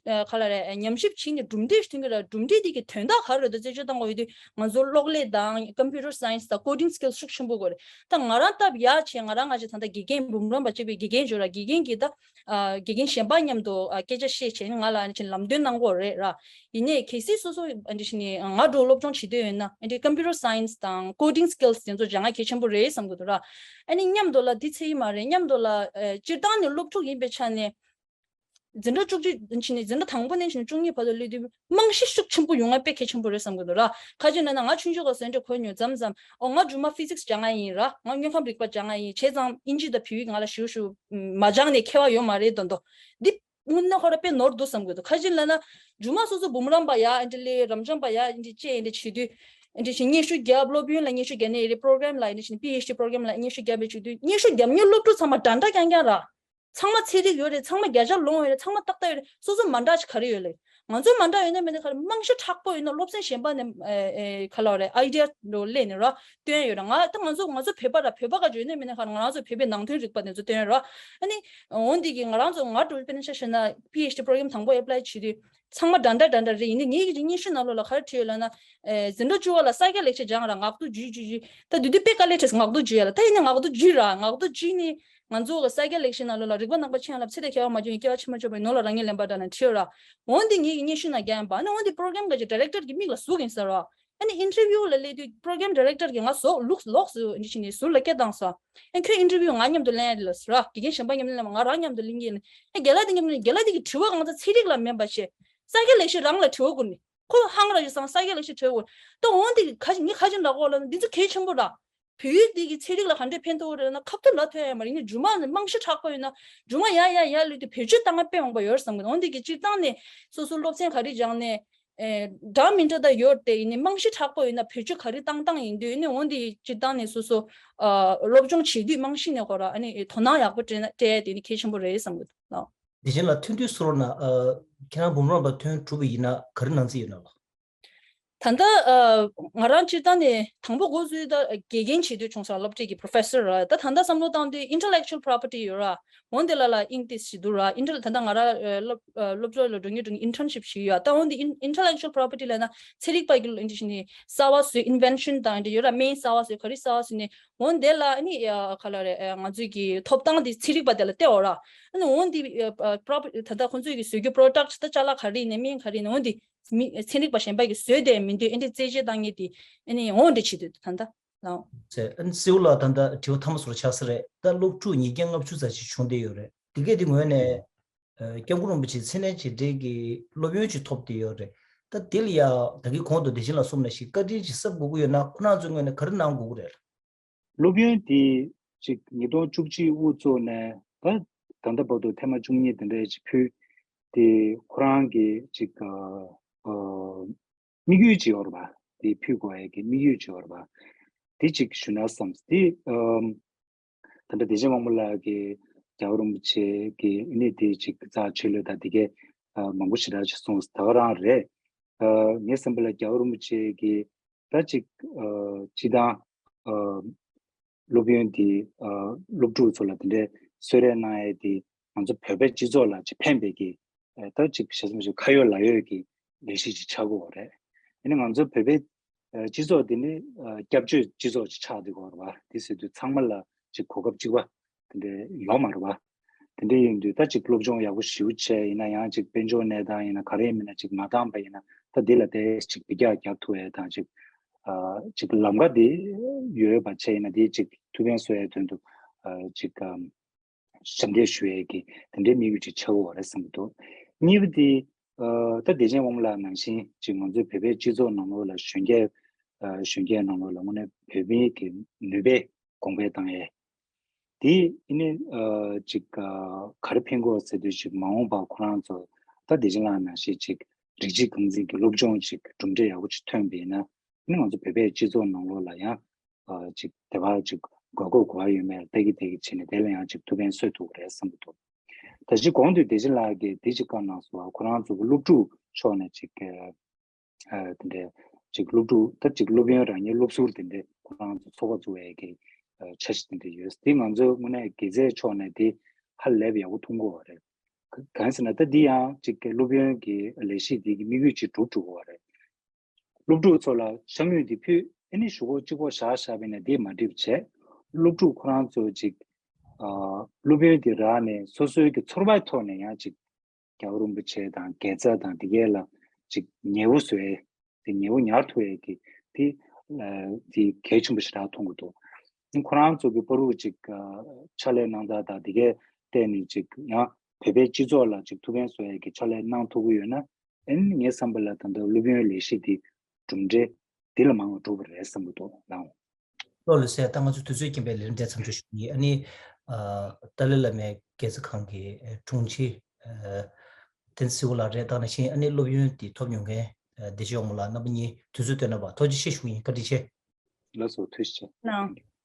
ཨ་ག་ལབ་རེད། ཉམས་ཞིབ་བྱས་ནས་གྲུབ་འབྲས་ཐོན་གྱི་རེད། གྲུབ་འབྲས་དེ་གི་དོན་དག་ག་རེ་རེད་འདུག་རྩད་གཅོད་བཏང་དགོས་ཡོད་དུས། ང་ཚོ་གློག་ཀླད་དང་computer science དང་coding skills ཤུགས་ཆེན་པོ་དགོས་རེད། ད་ང་རང་སྟབས་ཡག་བྱས། ང་རང་ང་ཅིག་ད་ལྟ་དགེ་རྒན་འབུམ་རམས་པ་གཅིག་པའི་དགེ་རྒན་ཅིག་ཡོད་ར། དགེ་རྒན་གྱིས་ད་ཨ་དགེ་རྒན་གཞན་པ་མཉམ་དུ་ཨ་སྐད་ཆ་བཤད་བྱས་ནས་ང་ལ་ཨ་ནི་ཅིག་ལམ་སྟོན་གནང་གི་ཡོད་རེད་ར། ཡིན་ནའི་གལ་སྲིད་སོ་སོ་ཨ་འདྲ་བྱས་ནས་ང་འདྲ་བོ་སློབ་སྦྱོང་བྱེད་འདོད་ཡོད་ན། ཨ་འདྲ་computer science དང་coding skills དེ་ཚོ་སྦྱང་ཡ་གལ་ཆེན་པོ་རེད་བསམ་གྱི་འདུག་ར། ཨ་ནི་མཉམ་དུ་ལ་འདི་ཚད་ཡིན་མ་རེད། མཉམ་དུ་ལ་ཨ་སྤྱིར་བཏང་ནས་སློབ་ཕྲུག་ཡིན་པའི་ཆ་ནས། འཛིན་གྲྭ་བཅུ་གཅིག་ཕྱིན་ནས་འཛིན་གྲྭ་དང་པོ་ནས་ཕྱིན་ནས་བཅུ་གཉིས་བར་དུ་སླེབས་དུས་རྨང་གཞི་ཤུགས་ཆེན་པོ་ཡོང་ཡ་དཔེ་གལ་ཆེན་པོ་རེད་བསམ་གྱི་འདུག་ར། ག་ཅི་ན་ན་ང་ཆུང་ཆུང་སྐབས་སུ་འདྲ་གོ་མྱོང་། མཚམས་མཚམས་ཨོ་ང་རྗེས་མ་physics སྦྱང་ཡ་ཡིན་ར། ང་དངོས་ཁམས་རིག་པ་སྦྱང་ཡ་ཡིན་བྱས་ཙང་དབྱིན་ཇི་དང་བོད་ཡིག་ང་ལ་ཞེ་པོ་ཞེ་པོ་མ་སྦྱངས་ནས་ཁྱད་པར་ཡོད་མ་རེད་མདོག་མདོག་འདི་དངོས་གནས་ཁོ་ར་དཔེ་ནོར་འདུག་བསམ་གྱི་འདུག་ག་ཅི་ལབ་ན། རྗེས་མ་སོ་སོ་འབུམ་རམས་པ་ཡ་ཨ་འདྲ་སླེབས། རབ་འབྱམས་པ་ཡ་ཨ་འདྲ་བྱས། ཨ་འདྲ་བྱེད་དུས་ཨ་འདྲ་བྱས་སྙན་ཞུ་རྒྱབ། སློབ་ཡོན་ལ་སྙན་ཞུ་རྒྱག་ནས་རེད། program ལ་ཨ་འདྲ་བྱས་PhD program ལ་སྙན་ཞུ་རྒྱབ་པའི་བྱེད་དུས་སྙན་ཞུ་རྒྱབ་མཁན་སློབ་ཕྲུག་ཚང་མ་འདྲ་འདྲ་རྐྱང་རྐྱང་ར། ཚང་མ་ཚན་རིག་ཡོད་རེད། ཚང་མ་བརྒྱ་ཆ་ལོངས་ཡོད་རེད། ཚང་མ་ཏག་ཏག་ཡོད་རེད། སོ་སོ་མ་འདྲ་ཅིག་ག་རེ་ཡོད་ལེ། ང་ཚོ་མ་འདྲ་ཡོད་ན་མེད་ན་ག་རེ་རྨང་གཞི་མཁྲེགས་པོ་ཡོད་ན་སློབ་ཚན་གཞན་པ་ནས་ཨེ་ཨེ་ག་ལབ་རེད། idea འདྲ་བོ་སླེབས་ནས་ར་སྟོན་ཡོད་ར། ང་ད་ང་ཚོ་ང་ཚོ་བོད་པ་ར། བོད་པ་ག་ཅིག་ཡོད་ན་མེད་ན་ག་རེ་ང་རང་ཚོ་བོད་པའི་ནང་དོན་རིག་པ་དེ་ཚོ་སྟོན་ཡོད་ར། ཨ་ནི་འོན་ཏེ་གི་ང་རང་ཚོ་ང་འདྲ་བོ་དཔེར་ན་ཆ་བཞག་ན་PhD program དང་པོ་apply བྱེད་དུས་ཚང་མ་འདྲ་འདྲ་འདྲ་འདྲ་རེད། ཡིན་ནའི་ངེད་ཀྱི་སྙན་ཞུ་ནང་ལོགས་ལ་ག་རེ་བྲིས་ཡོད་ལབ་ན། ཨེ་འཛིན་གྲྭ་བཅུ་པ་ལ་ས་སྐྱ་ལེགས་བཤད་སྦྱངས་ར། ངག་ཐོག་བརྒྱུད་བརྒྱུད་བརྒྱུད། ད་དེ་དུས་དཔེ་དཀའ་ལས་འཕྲད་སོང་། ངག་ཐོག་བརྒྱུད་ཡ་ལ། ད་ཡིན་ནའི་ངག་ཐོག་བརྒྱུད་ར། ངག་ཐོག་བརྒྱུད་ནས་ང་ཚོ་གི་ས་སྐྱ་ལེགས་བཤད་ནང་ལོགས་ལ་རིག་པ་ནང་པ་ཆེན་ལ་ཚེ་འདས་ཁྱད་པར་མ་བྱུང་ཡང་སྐྱེ་བ་ཕྱི་མ་ལྕོགས་པ་ཡིན་ནོ་ལ་རང་ཉིད་ལན་པ་འདྲ་ན་བྲིས་ཡོད་ར། འོན་ཏེ་ངེད་ཀྱི་སྙན་ཞུ་ནང་རྒྱག་ཡིན་པ། ཨ་ནི་འོན་ཏེ་program གི་director གི་མིག་ལ་ཟུག་ཡིན་ཟེར་ར། ཨ་ནི་interview ལ་སླེབས་དུས་program director གིས་ང་ཟུག་ལོགས་ལོགས་སུ་འདི་བྱས་ནས་ཟུར་ལ་སྐད་བཏང་སོང་། ཨ་ཁྱོད་interview ང་མཉམ་དུ་ལེན་ཡ་རེད་ལ་ཟེར་ར། དགེ་རྒན་གཞན་པ་མཉམ་དུ་ལེན་པ། ང་རང་མཉམ་དུ་ལེན་གྱི་ཡིན། ཨ་རྒན་ལགས་དེ་མཉམ་དུ་ལེན། རྒན་ལགས་དེ་གི་དྲི་བ་གང་ཚ་ཚན་རིག་ལ་མིན་པ་བྱས། ས་སྐྱ་ལེགས་བཤད་རང་ལ་དྲི་བ་བསྐུར་ནས། ཁོ་ཧང་ར་ཞིག་སང་ས་སྐྱ་ལེགས་བཤད་དྲི་བ་བསྐུར། ད་འོན་ཏེ་ག་ཅི་ངས་ག་ཅི་འདྲ་གོ་ལབ་ན། འདི་ཚོ་གལ་ཆེན་པོ་ར། བོད་ཡིག་འདི་གི་ཚན་རིག་ལ་ག་འདྲས་ཕན་ཐོགས་རེད་ན། ཁ་ཐུག་ལབ་ཐུབ་ཡ་མ་རེད། ཡིན་ནའི་རྗེས་མ་ནས་རྨང་གཞི་མཁྲེགས་པོ་ཡོད་ན། རྗེས་མ་ཡར་ཡར་ཡར་སླེབས་དུས་བེད་སྤྱོད་བཏང་ཡ་དཔེ་མང་པོ་ཡོད་རེད་བསམ་གི་འདུག་འོན་ཏེ་གི་སྤྱིར་བཏང་ནས་སོ་སོ་སློབ་ཚན་ག་རེ་སྦྱངས་ནས། ཨེ་འདྲ་མི་འདྲ་ད་ཡོད་དེ། ཡིན་ནའི་རྨང་གཞི་མཁྲེགས་པོ་ཡོད་ན་བེད་སྤྱོད་ག་རེ་བཏང་བཏང་ཡིན་དུས། ཡིན་ནའི་འོན་ཏེ་སྤྱིར་བཏང་ནས་སོ་སོ་ཨ་སློབ་སྦྱོང་བྱེད་དུས་རྨང་གཞི་ནས་ཁོ་ར་ཨ་ནི་དོ་སྣང་ཡག་པོ་སྤྲད་ན་སྤྲད་ཡ་དེ་ནི་གལ་ཆེན་པོ་རེད་བསམ་གི་འདུག་ལགས། དེ་བཞིན་ལ་ཐོན་དུས་སོར་ན་ཨ་ཁྱེད་རང་འབུམ་རམས་པ་ཐོན་གྲུབ་པ་ཡིན་ན་ག་རེ་གནང་རྩིས་ཡོད་ན་ལགས། ད་ལྟ་ཨ་ང་རང་སྤྱིར་བཏང་ནས་དང་པོ་འགོ་བཙུགས་ད་དགེ་རྒན་བྱེད་དུས་བྱུང་སོང་། སློབ་གྲྭའི་གི་professor ར། ད་ད་ལྟ་བསམ་བློ་བཏང་དུས་intellectual property ཡོད་ར། འོན་ཏེ་ལ་ལ་ཨིན་ཏིས་ཞིག་འདུག་ར། ཨིན་ཊར་ད་ལྟ་ང་ར་ཨ་སློབ་ཨ་སློབ་གྲྭ་ལ་འགྲོ་ཉིན་འགྲོ་ཉིན་internship ཞིག་ཡོད། ད་འོན་ཏེ་ཨིན་intellectual property ལབ་ན་ཚན་རིག་པ་གི་ཨིན་ཊར་ཞིག་ནི་གསར་བ་བཟོས། invention དང་ཨིན་ཊར་ཡོད་ར། སྨན་གསར་བ་བཟོས། ག་རེ་གསར་བ་བཟོས་ནས། འོན་ཏེ་ལ་ཨ་ནི་ཨ་ག་ལ་རེད། ཨ་ང་ཚོའི་གི་ཐོབ་ཐང་དེ་ཚན་རིག་པ་དེ་ལ་སྟེར་འོ་ར། ཨ་ནི་འོན་ཏེ་ཨ་ཨ་proper ད་ལྟ་ཁོང་ཚོའི་གི་བཟོས་རྒྱུ་product ད་ཅ་ལག་ག་རེ་ཡིན་ནའི་སྨན་ག་རེ་ཡིན་ནའི་འོན་ཏེ་མི་ཚན་རིག་པ་གཞན་པ་གིས་བཟོས་ཏེ་མི་འདོད། ཨེ་འདྲ་རྩད་གཅོད་བཏང་མཁན་དེ་ཨ་ནི་འོ་འདྲ་བྱེད་འདོད་ད་ལྟ་ལའོ། ཟེར། ཨ་ནི་སེའུ་ལགས་ད་ལྟ་དྲི་བ་ཐ་མ་སོར་ཆགས་ས་རེད། ད་སློབ་ཕྲུག་ཉིས་བརྒྱ་ལྔ་བཅུ་ཙམ་ཞིག་བྱུང་བསྡད་ཡོད་རེད། དེ་གས་དེ་ངོས་ནས་ཨ་སྐྱབས་མགོན་རིན་པོ་ཆེའི་མཚན་གནས་རྗེས་དྲན་གྱི་སློབ་ཡོན་ཅིག་ཐོབ་བསྡད་ཡོད་རེད། ད་དེ་ལ་ཡང་ད་གིན་གོང་དུ་བདེ་ཆེན་ལགས་གསུངས་ནང་བཞིན་བཀའ་དྲིན་ཅིག་གསབ་དགོས་ཀྱི་ཡོད་ན་ཁོ་རང་ཚོའི་ངོས་ནས་ག་རེ་གནང་དགོས་ཀྱི་རེད། སློབ་ཡོན་དེ་ཅིག་ཉིས་སྟོང་བཅུ་གཅིག་དབུ་ཚུགས་ནས་ད་ད་ལྟ་བར་དུ་ཐེངས་མ་བཅུ་གཉིས་དེ་འདྲའི་ཅིག་ཕུལ་ཏེ་ཁོ་རང་གི་ཅིག་ཨ་ཨ་དམིགས་ཡུལ་ཅིག་ཡོད་རེད་པ། དེ་ཕུལ་དགོས་ཡས་ཀྱི་དམིགས་ཡུལ་ཅིག་ཡོད་རེད་པ། དེ་ཅིག་ཞུ་ན་བསམ། དེ་ཨ་ད་ལྟ་བདེ་ཆེན་དབང་མོ་ལགས་ཀྱིས་རྒྱལ་བ་རིན་པོ་ཆེ་གི་ཨ་ནི་དེ་ཅིག་རྩ་ཆེ་ལོས་དང་དེ་གས་ཨ་མང་པོ་ཞེ་དྲག་ཅིག་གསུངས། ད་ག་རང་རེད། ངའི་བསམ་པ་ལ་རྒྱལ་བ་རིན་པོ་ཆེ་གིས་ད་ཅིག་སྤྱི་བཏང་སློབ་ཡོན་དེ་སློབ་ཕྲུག་ཚོ་ལ་དེ་འདྲའི་གསོལ་རས་གནང་ཡས་དེ་ང་ཚོ་བོད་པའི་སྤྱི་ཚོགས་ལ་ཅིག་ཕན་པའི་གི་ད་ཅིག་བྱས་ཙང་ཅིག་ཁ་ཡོད་ལག་ཡོད་ཀྱི་ལས་གཞི་ཅིག་ཆགས་ཀྱི་ཡོད་རེད། ཡིན་ནའི་ང་ཚོ་བོད་པའི་སྤྱི་ཚོགས་དེ་ནི་སྐྱབས་བཅོལ་སྤྱི་ཚོགས་ཅིག་ཆགས་བསྡད་ཀྱི་ཡོད་རེད་བ། དེ་ཟེར་དུས་ཚང་མ་ལ་ཅིག་གོ་སྐབས་གཅིག་པ་དེ་འདྲ་ཡོད་མ་རེད་བ། དེ་འདྲ་ཡིན་དུས་ད་ཅིག་སློབ་སྦྱོང་ཡག་པོ་ཞེ་པོ་བྱས་ཡིན་ན་ཡང་ཅིག་དཔལ་འབྱོར་གནས་སྟངས་ཡིན་ན་ག་རེ་ཡིན་མིན་ན་ཅིག་མ་འདང་པ་ཡིན་ན་ད་འདི་ལ་ཏོག་ཙམ་ཅིག་འཕེལ་རྒྱས་རྒྱག་ཐུབ་ཡས་དང་ཅིག་ཅིག་ལམ་ཁ་དེ་ཡོད་པ་བྱས་ཡིན་ན་དེ་ཅིག་ཐུགས་ཕན་གསོས་ཡས་དོན་དུ་ཅིག་ཞབས་འདེགས་ཞུ་ཡས་ཀྱི་དེ་འདྲའི་དམིགས་ཡུལ་ཅིག་ཆགས་ཀྱི་ཡོད་རེད་བསམ་གྱི་འདུག་གཉིས་པ་དེ་ད་བདེ་ཆེན་དབང་མོ་ལགས་ནང་བཞིན་ཅིག་ང་ཚོའི་བོད་པའི་སྤྱི་ཚོགས་ནང་ལོགས་ལ་གཞོན་སྐྱེས་གཞོན་སྐྱེས་ནང་ལོགས་ལ་དངོས་གནས་བོད་མིའི་གི་ནུས་པའི་གོང་འཕེལ་བཏང་ཡས། དེ་ཡིན་ནའི་ཅིག་ག་རེ་ཕན་གོ་ཟེར་དུས་ཅིག་མ་འོངས་པ་ཁོ་རང་ཚོ་ད་བདེ་ཆེན་ལགས་ནང་བཞིན་ཅིག་རིགས་གཅིག་རྐང་འཛིན་གྱི་སློབ་སྦྱོང་ཅིག་གྲུབ་འབྲས་ཡག་པོ་ཅིག་ཐོན་པ་ཡིན་ན་ནི་ང་ཚོ་བོད་པའི་སྤྱི་ཚོགས་ནང་ལོགས་ལ་ཡང་ཅིག་དེ་བ་ཅིག་དགོས་མཁོ་ག་བ་ཡོད་མེད་ལ་ལྟ་གི་ལྟ་གི་བྱས་ནས་དེ་ལ་ཡང་ཅིག་ཐུགས་ཕན་གསོས་ཐུབ་ཀྱི་རེད་བསམ་གྱི་འདུག་ད་གཞི་གོང་དུ་བདེ་ཆེན་ལགས་ཀྱིས་དེ་ཅིག་བཀའ་གནང་སོང་བ། ཁོ་རང་ཚོ་གི་སློབ་ཕྲུག་ཕྱོགས་ནས་ཅིག་དེ་འདྲའི་ཅིག་སློབ་ཕྲུག་ད་ཅིག་སློབ་ཡོན་རག་མཁན་སློབ་ཟུར་དེ་འདྲའི་ཁོ་རང་ཚོ་ཚོགས་པ་བཙུགས་ཡས་ཀྱི་འཆར་གཞི་དེ་འདྲ་ཡོད། དེ་ང་ཚོའི་དངོས་གནས་དགེ་རྩའི་ཕྱོགས་ནས་དེ་ཧ་ལས་པ་ཡག་པོ་མཐོང་གི་ཡོད་རེད། གང་ཟེར་ན་ད་འདི་ཡང་ཅིག་སློབ་ཡོན་གྱི་ལས་གཞི་འདི་གི་དམིགས་ཡུལ་ཅིག་གྲུབ་འགྲོ་གི་ཡོད་རེད། སློབ་ཕྲུག་ཚོ་ལ་ཤ་དངོས་འདི་ཕུལ་ཨ་ནི་གཞུག་གུ་གཅིག་པོ་བཞག་བཞག་པ་ཡིན་ན་དེ་མ་འགྲིག་པ་བྱས། སློབ་ཕྲུག་ཁོ་རང་ཚོ་ཅིག་སློབ་ཡོན་འདི་རག་ནས་སོ་སོའི་གི་ཚོར་བའི་ཐོག་ནས་ཡང་ཅིག་རྒྱལ་བ་རིན་པོ་ཆེ་དང་དགེ་རྩ་དང་དེ་གའི་ལ་ཅིག་ཉེ་བོ་བཟོ་ཡས་དེ་ཉེ་བོ་ཉར་ཐུབ་ཡས་ཀྱི་དེ་དེ་གལ་ཆེན་པོ་ཞེ་དྲག་མཐོང་གི་འདུག་ཁོ་རང་ཚོ་གི་བར་དུ་ཅིག་ཕྱག་ལས་གནང་སྟངས་དང་དེ་གའི་ཐད་ནས་ཅིག་ཡང་བོད་པའི་སྤྱི་ཚོགས་ལ་ཅིག་ཐུགས་ཕན་གསོས་ཡས་ཀྱི་ཕྱག་ལས་གནང་ཐུབ་ཀྱི་ཡོད་ན། ཨ་ནི་ངའི་བསམ་པ་ལ་ད་ལྟ་སློབ་ཡོན་ལས་གཞི་འདི་གྲུབ་འབྲས་འདི་ལ་མང་བ་འགྲོ་གི་རེད་བསམ་གྱི་འདུག་ལགས། ལགས་སོ། ད་ང་ཚོ་དུས་ཚོད་རྐྱེན་པས་ལས་རིམ་དེ་མཚམས་འཇོག་ཞུ་གི་ཡིན། ཨ་ནི་ཨ་ཏཱ་ལའི་བླ་མའི་དགེ་རྩ་ཁང་གི་ཨ་དྲུང་ཆེ་ཨ་བསྟན་སྲིད་པ་ལགས་རེད། ད་ནང་བཞིན་ཨ་ནི་སློབ་ཡོན་དེ་ཐོབ་མྱོང་མཁན་ཨ་བདེ་ཆེན་དབང་མོ་ལགས་རྣམ་པ་གཉིས་དུས་ཚོད་བཏོན་གནང་བར་ཐུགས་རྗེ་ཆེ་ཞུ་གི་ཡིན། བཀའ་དྲིན་ཆེ། ལགས་སོ། ཐུགས་རྗེ་ཆེ། ལགས།